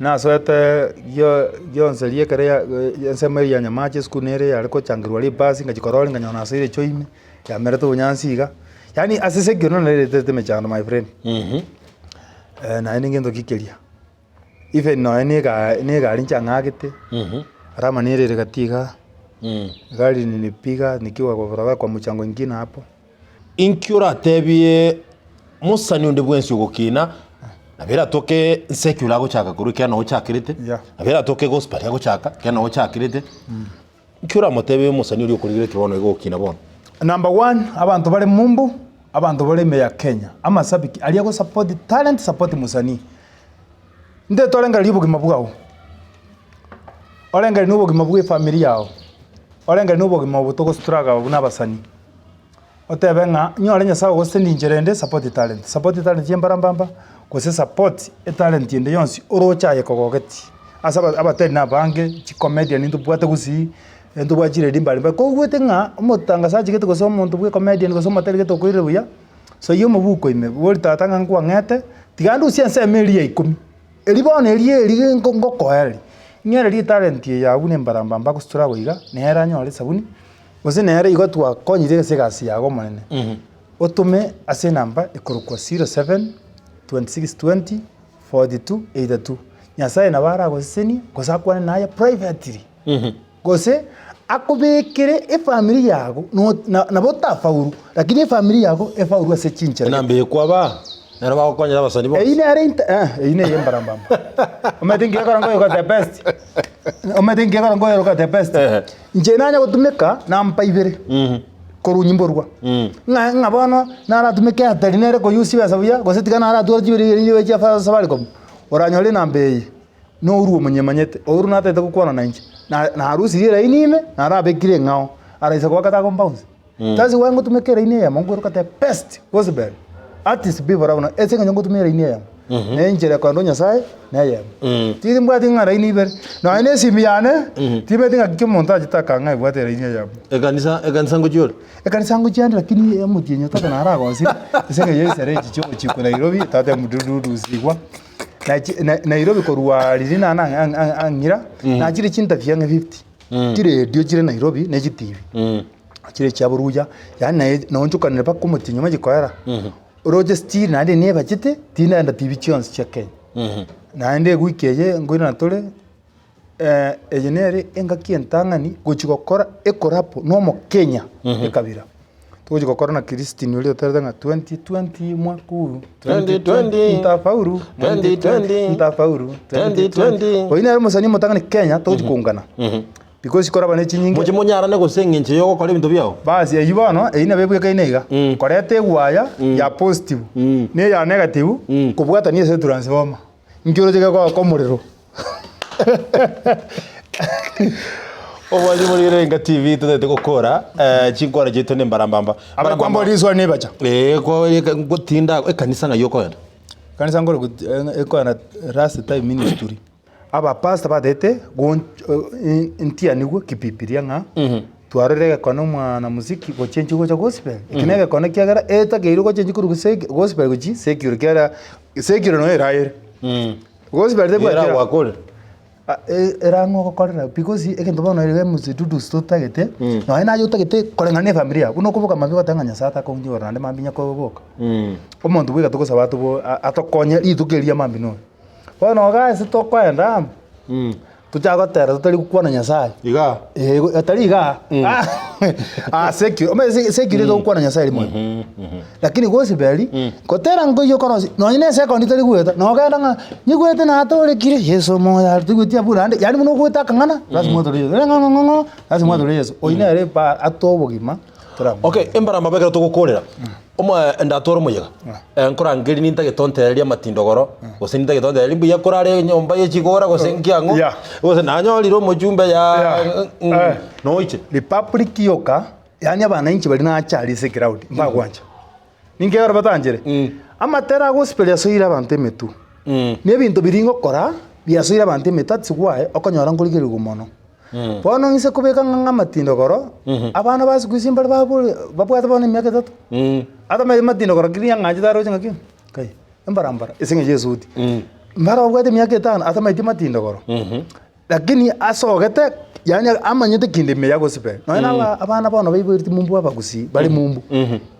nasoete gio gionsi ekere ya ensemo eria ya Nyamache esukuru nere yare gochangerwa ribasi ngachia korora nkanyora nasoire echoo ime, yamerete obonyansi iga. Yaani ase secular naretete emechando my friend. Naende ngento ki keria, even nonya na ega na egari inche ang'agete, rama nere ere gati igaa, gari nilipiga nikiwa kwa barabara kwa mchango ingine hapo. Inki oratebie mosani onde bwensi ogokina, nabo eratoke secular agochaka korwa ekiagera noo ochakerete, Yeah. nabo eratoke gospel agochaka ekiagera noo ochakerete, inki oramotebie omosani oria okorigeretie bono iga ogokina bono? Number one, abanto bare mumbu, abanto bare ime ya Kenya, amasabiki aria ago support talent support mosanii. Ntete orengererie obogima bwao, orengererie na obogima bwa efamiri yao, orengererie na obogima obo togo struggle buna abasanii. Otebe ng'a nyore Nyasae ogosesenie inchera ende support etalent, support etalent ya embarambamba, gose support etalent ende yonsi oroche aye kogogetie. Ase aba abateri na abange, chicomedian ntobwate gusii, ntobwate chiredi mbari mbari, koigwete ng'a omotangasaji gete gose omonto bwa ecomedian gose omoteri gete okoirire buya, soyia omobuko ime, bori tata ng'a nkwang'ete, tiga ndusie ensemo eria ya ikomi, eria bono eria eria nko ngokoereria, ng'ererie etalent eye yago buna embarambamba gose torago iga, nere anyore esabuni. Gose nere igo twakonyire ase egasi yago Omonene, otome ase enamba ekorokwa 0726204282. Nyasae nabo aragosesenie, gose akwane naye privately, gose akobekere efamiri yago no na nabo otafaulu, lakini efamiri yago efaulu ase chinchera Enamba eye kwabaa, nero bagokonyera abasani bonsi. Eyio nere inte eh, eyio neye embarambamba. Omanyete nki ekero nkoyoka the best, omanyete nki ekero nkoyoka the best. Ehe. Inche nanya gotumeka nampa ibere korwa nyimborwa, ng'a ng'a bono naratumeke Airtel nere ko use chibesa buya, gose tiga naratware chibere erio chia Safaricom, oranyore enamba eye, norwe omonyemanyete, oru natagete gokwana na inche, na narusirie eraini ime, narabekire eng'ao, araisa goaka takombounce. That's why ngotumeka eraini eyemo nkweroka the best gospel artist bibora buna ase eng'encho ngotumia eraini eyemo, na enchera ekogenda o Nyasaye na eyemo. Tiri mbwati ng'a raini ibere, nonya na esimi yane, timanyeti ng'aki ki omonto achete akang'a ebwate eraini eyemo. Ekanisa ekanisa ngochia ore? Ekanisa ngochia ande lakini omotienyi o tata naragosire, ase eng'encho ya chisare echi chia ogochikwa Nairobi, tata mdududusigwa, nachi na Nairobi korwa riria nana ang- ang- ang'ira, nachire chinterview ang'e 50, chiredio chire Nairobi na echitibi. Chire chia boruya, yaani naye naonchokanire mpaka omotienyi omochie koera. Oroche still naende nebachete, tinaenda TV chionsi chia Kenya. Naende ewiki eye nkoirana tore, eye nere engaki entang'ani gochia gokora ecollabo na omokenya ekabira. Togochia gokora na Christine oria oterete ng'a 2020 mwaka oyo, 2020, ntafaulu, 2020, ntafaulu, 2020. Oyio nere omosanii omotang'ani Kenya togochia koungana. Because koraba ne chinyinge. Moche monyarane gose engencho y'ogokora ebinto biao? Basi eyio bono, eyio nabo ebwekaine iga, koreta egwaya ya positive na eya negative kobwatania ase etransformer. Inki oroche gegoaka omorero? Obwanchi morigere Enka TV totagete gokora chinkwana chiaito ne mbarambamba. Abakwamba ore riswali nebacha. Eh, kwa ngotinda ekanisa ng'ai okoenda? Ekanisa nkore ekoenda last time ministry. Abapastor batete ntianigwe kibibilia ng'a twarorire egekone omwana muziki gochenchia gocha gospel. Eki na egekone ekiagera etakeirwe gochenchia korwa gospel gochia secular ekiagera secular noyo eraere. Gospel tebwati Era gwakore. Erang'o ogokorera because egento bono ere mzidudu totagete nonye naye otagete koreng'ana na efamiri yago buna okoboka mambia ogoteba ng'a Nyasaye atakonyiora naende mambia onye koboka. Omonto bweka togosaba atobo atokonye rituko erio ria mambia noyo. Bono iga ase tokoenda amo, tochake gotera totari gokwana Nyasaye. Igaa. Eh, tari igaa. Ase ekio, omanyete ase ekio togokwana Nyasaye rimo. Lakini gospel, gotera nkoiyo okorosia, nonye na esekondi tari goeta, nogenda ng'a nyigwete natorekire, Yeso moyo are, toigweti abwo naende, yaani buna ogoeta akang'ana, lazima otore Yeso, ng'o ng'o ng'o, lazima otore Yeso. Oyio nere pa atoe obogima. Okay, embarambamba ekero togokorera, omo ndatware omoyega, nkorangerie nintagete ontererie amatindogoro, gose nintagete ontererie mbuya korare enyomba ye chigora gose nki ang'o, Yeah. gose nanyorire omochumbe ya Yeah. Eh. noiche. Republic yoka, yaani abananchi baria nacharia ase eground, mbagwancha. Ninki ekero batanchere? Amatera a gospel asoire abanto emetwe. Na ebinto biria ngokora, biasoire abanto emetwe that's why okonyora nkorigerigwa mono. Bono ng'ise kobeka ng'a amatindogoro, abana ba siku hizi mbare babore babwate bono emiaka etato, atamanyeti matindogoro ki riang'anchete aroche ng'aki kai embarambara ase eng'encho ya esuti. Mbare babwate emiaka etano atamanyeti matindogoro. Lakini asogete yaani amanyete kende ime ya gospel. Nonya na aba abana bono baiboireti mumbu abagusii bare mumbu.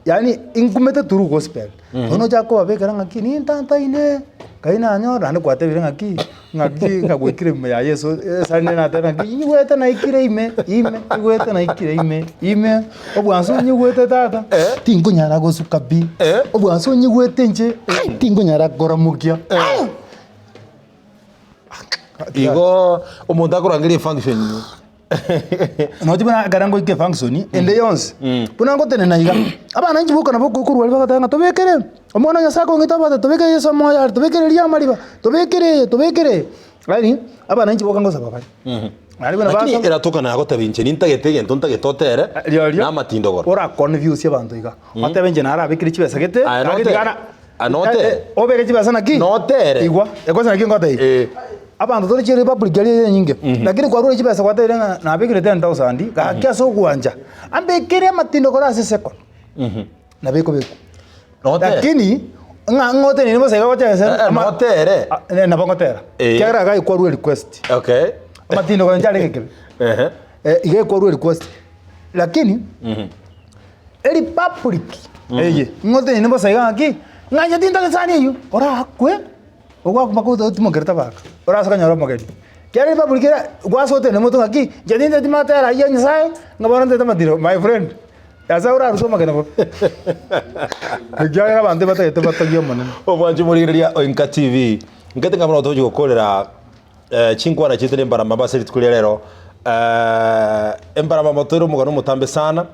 Yaani inkumete through gospel. Bono ochake kobabekera ng'aki nintantaine, nkai nanyora naende kwatebire ng'aki, ng'aki ng'a gwaikire ime ya Yeso, esani nere nateba ng'aki nyigwete naikire ime, ime, nyigwete naikire ime, ime, obwansu onyigwete tata, tinkonyara gosuka pi, obwansu onyigwete inche, ai tinkonyara koramokia, ai. Igo omonto akorangeria efunction Nochi buna ekero ngoika efunction ende yonsi, buna ngotenena iga, abana inche boka nabo okorwa aria bagoteba ng'a tobekere omwana o Nyasaye akong'ita obote, tobekere Yeso omoyo are, tobekere riria amariba, tobekere eye, tobekere eye. Yaani abana inche boka ngosaba bare. Naende buna Lakini basaba eratoka nagoteba inche nintagete egento ntagete otere rirorio na amatindogoro. ora confuse abanto iga, otebe inche narabekire chibesa gete, Aye gaki notere. tiga Ah, notere. Obeke chibesa naki? Notere. Igwa, ekose naki ngotebia. Eh. Abanto tore chirepublic aria enyinge, lakini kwarure chibesa gwatebire ng'a nabekire 10,000, gaki ase ogwancha, ambekere amatindo kore ase second. Nabo ekobekwa. Notere. Lakini, ng'a ng'otenene bosa iga gochesa, Eh, eh, ama- notere. Ah, eh, nabo ngotera. Eh. Ekiagera iga ekwarwa request. Okay. Amatindo kore nchiarenge kebe. Ehe. Eh, iga ekwarwa request. Lakini, Eripaburiki eye, ng'o otenene bosa iga ng'aki, ng'a inche tintagete sani eyio, orakwe, ogwakwa mpaka otimokerete abaka, orase konyora omogeni. Ekiagera eripaburiki ere, gwase otenene motu ng'aki, inche tintageti matera ayio a Nyasaye, ng'a bono ntagete amatiro, my friend, Nyasaye orarute omogeni bobe. Ekiagera abanto ebatagete batogie Omonene. Omwanchi omorigereria o Inka TV, nkete ng'a bono togochi gokorera chinkwana chiaito na embaramaba ase rituko ria rero, embaramaba toire omogano omotambe sana.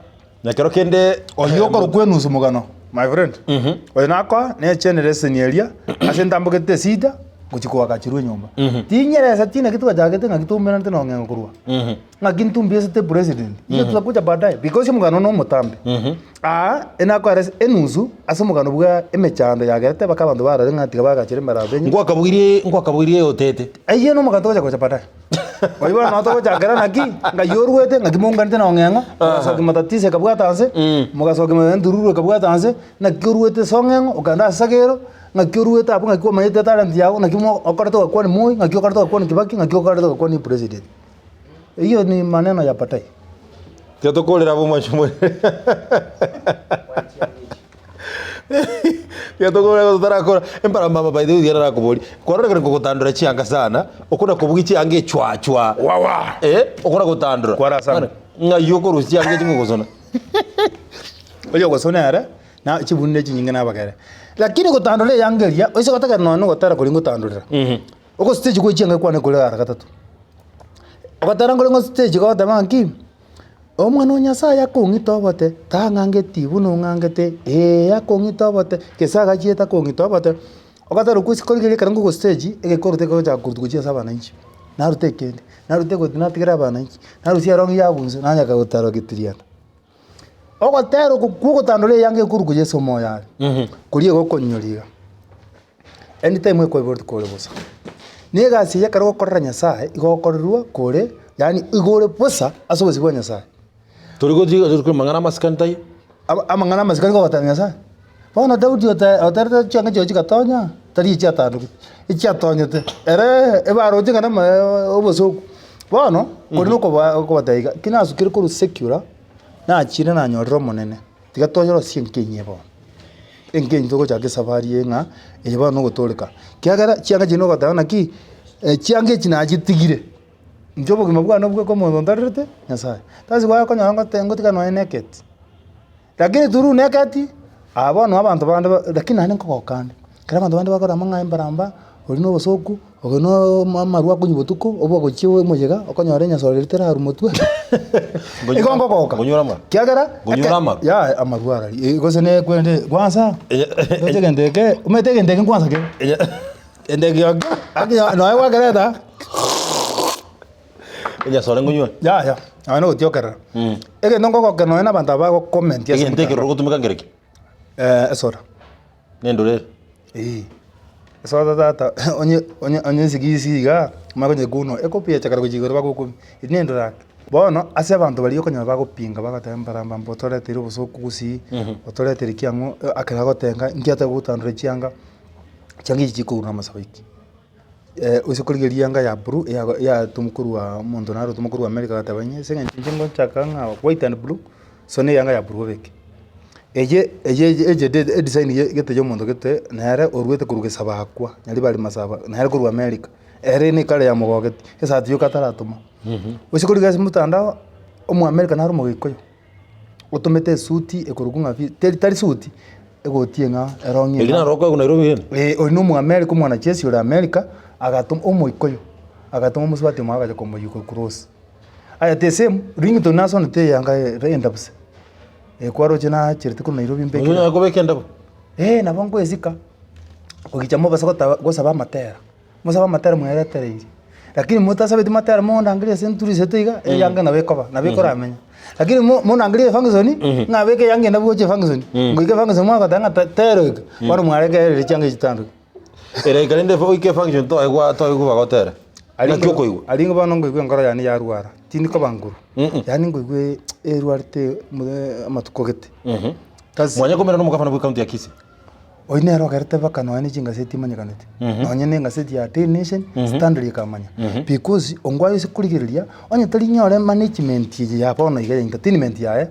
Na kero kende Oyio okorokwa enusu mogano, my friend, oyo nakoa nechenere eseni eria ase ntambogete esida gochia koagachirwa enyomba. Tinyeresa ti naki twachagete ng'aki twaumeranete na ong'eng'o korwa. Ng'aki ntumbiesete president, hiyo tutakuja baadaye because omogano one omotambe. Aa enakoeresa enusu ase omogano bwa emechando yagerete mpaka abanto barore ng'a tiga bagachere emeraba enyomba. Ngwakabugirie ngwakabugirie otete. Eyio nomogano togocha gocha baadaye. Oyio bono nabo togochakera naki, ng'ai orwete, ng'aki mounganete na ong'eng'o, mogasokia matatizo ekabwata nse, mogasokia ma entururu ekabwata nse, naki orwete ase ong'eng'o, okaenda ase sagero, ng'aki orwete abwo ng'aki kwamanyete etalent yago, ng'aki mo okorete ogakwani moi, ng'aki okorete ogakwani kibaki, ng'aki okorete ogakwani president. Eyio ni maneno ya baadaye. Tiga tokorere abwo mwanche more. Tiga tokorere totarakora. Embaramaba by the way iga narakoborie, kwarorekire kogotandora chianga sana, okona kobugia chianga echwa chwa. Wawa! Eh, okona gotandora. Kwara sana. Ng'ai okorusia chianga echi ng'ogosona? Oyo ogosona ere, na chibuni ne chinyinge nabagere. Lakini gotandora eyanga eria, oise gotegerera nonya na ogotera koria ngotandorera. Ogostage gwe chianga kwane kore ara gatato. Ogotera nkore ngostage gogoteba ng'aki, omwana o Nyasaye akong'ita obote, tang'angeti buna ong'angete, ee akong'ita obote, gese agachiete akong'ita obote. Ogotera okwo ase korigereria ekero nkogostage, egekoroto kegochaka korutwa gochia ase abananchi, naruta ekende, naruta egoti natigera abananchi, narusia erong'i yabunsa, nanyaka gotara getirianda. Ogotera oko kwa ogotandora eyanga ekorokwa Yeso omoyo are, koria egokonyora iga. Anytime ekoiborwa kore bosa. Na egasi eye ekero ogokorera Nyasaye, igo ogokorerwa kore yaani igo ore bosa ase obosio bwa Nyasaye. Tori gotiga tori korwa amang'ana amasikani taiyo. Ama amang'ana amasikani gogotebia Nyasaye. Bono Daudi ote oterete chianga chiaye chigatonya, tari echiatandogete, echiatonyete, ere ebaroche ng'a namo obosoku. Bono, koria nokoba okobatebia iga, ki nasukire korwa secular, nachire nanyorire Omonene, tiga toyorosie enka enyia bono. Enka enyia togochaka esafari eye ng'a eye bono nogotoreka. Ekiagera chianga chiria nogoteba naki, chianga echi nachitigire, inche obogima bwane bweka omonto ntarerete Nyasaye. Tasi gwakonyora ngote ngotiga nonye naked. Lakini through naked, aa bono abanto bande ba lakini naende nkogoka ande, ekero abanto bande bakorora amang'ana embaramba, oria na obosoku, oyo na amarwa akonywa botuko, obe ogochia omoyega, okonyora enyasore eria terarwa motwe, igo nkogoka. Konyora amarwa? Kiagera, Konyora amarwa? yaya amarwa arari, eh gose ne kwende kwansa, ndoche egento eke, omanyete egento eke nkwansa kere, egento eke aki nonye gwakereta. Enyasore nkonywa. Yaya, nonya na gotiokerera. Egento nkogokera nonya na abanto aba bagokomenti ase Egento ekero omotandao. ogotumeka nkereki? Esoda. Nendore ere. Eeh, esoda tata onye onye onye esigisi igaa, omanye konyekuna ekobiacha kare gochia igoro bagokumia, eri nendore ake. Bono, ase abanto baria okonyora bagopinga bagoteba mbaramba mba otoreteire obosoku gusii, otoreteire ki ang'o, ekero agotenga, nki atagotandora chianga, chianga echi chikourwa na amasabo iki. Ase korigereria rianga ya blue yatomwa korwa omonto naro otomwa korwa America agateba ng'a ase eng'encho inche ngochaka ng'a white and blue, so na eyanga ya blue obeke. Eye eye eye edesign gete ya omonto gete nere orwete korwa gesabakwa Nyaribari Masaba nere korwa America, ere na ekare yamogogeti, esati yoka ataratoma. Ase korigereria ase motandao, omoamerika naro omogekoyo. Otomete esuti ekorokwa ng'a vi teri tari suti, egoti eng'ao erong'i Erio eng'ao. naro okoegwa Nairobi rende? Eh, oria na omoamerika omwanachesi ore America, agatoma omoikoyo, agatoma omosubati omwabo agacha komoyia korwa Cross. Aya the same, Ringtone nasonete eyanga ere endabuse, kwaroche nacherete korwa Nairobi mbekere. Onyare kobeka endabu? Eh, nabo nkoesika, kogicha mobase gotaba gosaba amatera. Mosabe amatera mweretereirie, lakini motasabeti matera mondangerie ase nturisete iga, eyanga nabo ekoba, nabo ekoramenya. Lakini mo- mondangerie efunction, ng'a abeke eyanga ende gocha efunction, ngoika efunction mwagoteba ng'a te- tero iga, bono mwarekereria chianga echi chitandoke. Eraika rende oike efunction toegwa toigwa bagotere. Naki okoigwa? Aria ingo bono nkoigwa enkoro yane yarwara, tindi koba nguru, yaani nkoigwa erwarete amatuko gete. Kasi. Mwanya komera nomogabana bwe county ya Kisii. Oyio nere ogerete mpaka nonya ne chingaseti imanyekanete, nonya ne engaseti ya Daily Nation, Standard ekamanya. Because ongwae ase korigereria, onye tari nyore management eye ya bono iga ya entertainment yaye,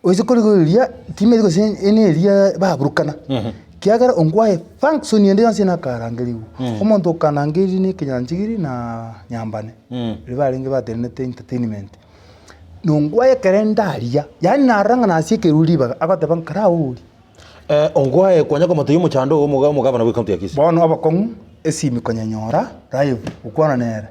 oise korigereria timanyeti gose ene eria baburukana, kiagera ongwae function ende yonsi nakarangerigwe. Omonto okanangeririe na ekenyanchigiri na nyambane, riria barenge batenenete entertainment. Nongwae ekero ndaria, yaani narora ng'a nasiekeirwe ribaga, agoteba nkaraorie. Ongwae kwanya komotebia omochando ogo omoga omogabana bwe county ya Kisii. Bono obokong'u esimi konyenyora live gokwana nere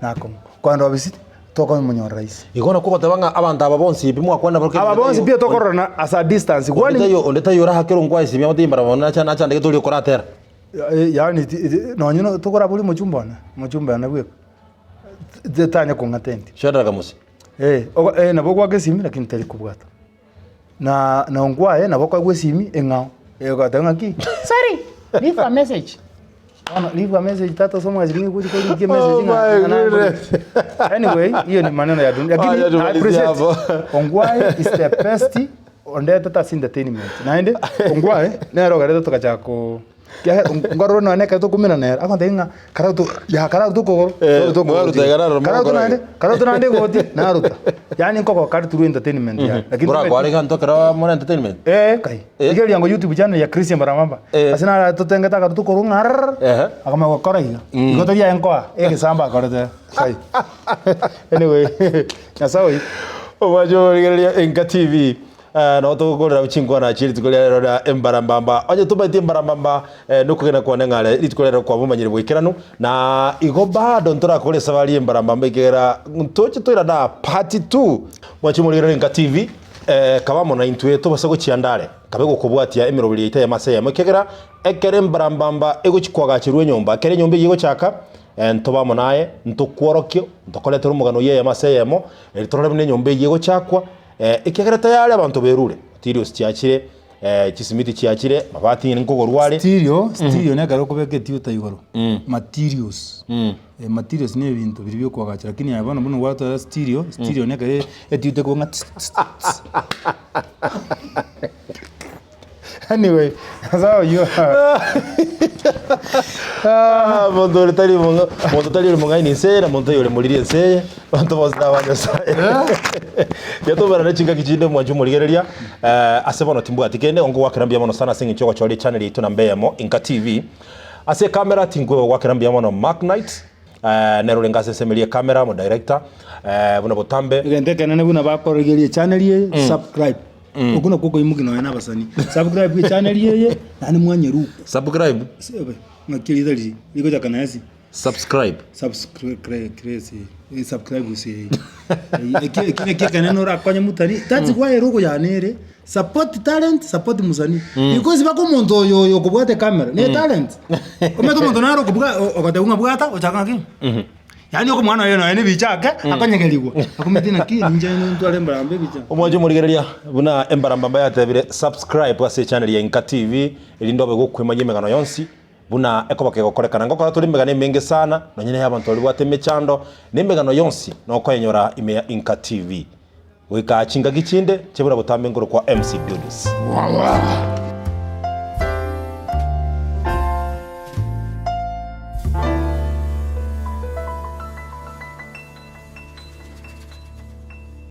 nakong'u. Kogenda obisi tokomonyora rahisi. Igo nakwo ogoteba ng'a abanto aba bonsi pi mwakwana nabo Aba bonsi pi tokororana as a distance Onde kwani taiyo onde taiyo orahakere ongwae esimi amotebie mbarabwo nacha nachandegete oria okoratera. Yaani nonye tokoraboria omochumba one, omochumba one bweka. Tanya kong'ata endi. Shadrack Musi. Eh, ogo- eh, nabo ogwaka esimi lakini tari kobwata. Na na ongwae nabo okoegwa esimi eng'ao. Egoteba ng'aki, sorry, leave a message. Bono leave a message tata ase omogasi nigo ogochi korigia emessage Oh ng'a my ng'a nangore. goodness. Anyway, hiyo ni maneno ya dunia. Wacha Lakini I tumalizie appreciate hapo. Ongwae is the best ondetete ase entertainment. Naende Ongwae nere ogerete togachaka ko Ekiagera nkorora nonya ekero tokominana nere, agontebia ng'a karauta ya karauta okogoro, Eh, karauta okogoro mwaruta tiga. iga naroro Karauta mogokora naende, iga. karauta naende egoti, naruta. Yaani nkogoka are through entertainment yaye. Lakini Korakore tomanyeti- egento ekero more entertainment. Eh, kai. Eh. Iga eriango YouTube channel ya Christian Barababa. Eh. Ase naro totengete akarwa tokorwa ng'a arrrr. Ehe. Akamanya gokora iga. Igo tari aye nkoa, egesambo akorete. Kai. Anyway, Nyasae oyio. Omwancho origereria Enka TV. Nabo togokorera chinkwana chie rituko ria rero ria embarambamba. Onye tomaeti embarambamba, nokogena kwane ng'a are rituko ria rero kwabomanyire boikeranu, na igo bado ntorakore esabari y'embarambamba ekiagera ntoche toirane aa part two. Mwanche morigerere Enka TV, kaba amo naintwe tobase gochianda are, kabe gokobwatia emeroberi yaito eyemo ase eyemo, ekiagera ekero embarambamba egochi koagacherwa enyomba, ekero enyomba eyio egochaka, ntobe amo naye, ntokworokie, ntokoretere omogano oyio eyemo ase eyemo, erio torore buna enyomba eyio egochakwa. Ekiagera tayari abanto berure, materials chiachire, chisimiti chiachire, amabati nkogorwa are. Stereo, stereo nekero okobeka etuta igoro, materials, materials na ebinto biria biokoagacha lakini aye bono buna gwatwara stereo, stereo nekero etuta ekoba ng'a tss tss tss. Anyway, Nyasae oyio. Ah, monto ore tari mong'a- monto tari ore mong'aini ense eye, na monto tari ore moriri ense eye, abanto bonsi naba Nyasae. Yatoberane chingaki chinde mwanche omorigereria, eh, ase bono timbwati kende, ongogoakera mbuya mono sana ase eng'encho ogochora echannel yaito namba eyemo, Inka TV. Ase ekamera tinkogoakera mbuya mono Mark Knight, eh, nere orenge ase ensemo eria ekamera, omodirector, eh, buna botambe. Egento ekenene buna bakorigereria echannel eye, subscribe. Okwo nakwo okoimokia nonya na abasani. Subscribe echannel eye, naende mwanyeruku. Subscribe? Ase obe, ng'aki erieta riria, rigochaka na S. Subscribe. Subscribe subscribe gose eh. Eki eki naki ekenene orakonye motari, that's why ere okoyana ere, support talent, support mosanii. Because baka omonto oyo oyo okobwata ecamera, ne etalent. Omanyete omonto naro okobwa ogotebiwa ng'a bwata, ochaka ng'aki. Yaani okomwana oye nonya nebicha ake, akonyegerigwa, akomanyete naki ninche ntware embarambamba ebicha. Omwanche omorigereria, buna embarambamba yatebire, subscribe ase echannel ya Inka TV, erinde obe gokwemanyia emegano yonsi buna ekoba kegokorekana. Ngokora tore emegano emenge sana, nonye na eyabanto baria babwate emechando, na emegano yonsi nokoyenyora ime ya Inka TV. Goika chingaki chinde, chebura botambe nkorokwa MC Dudus.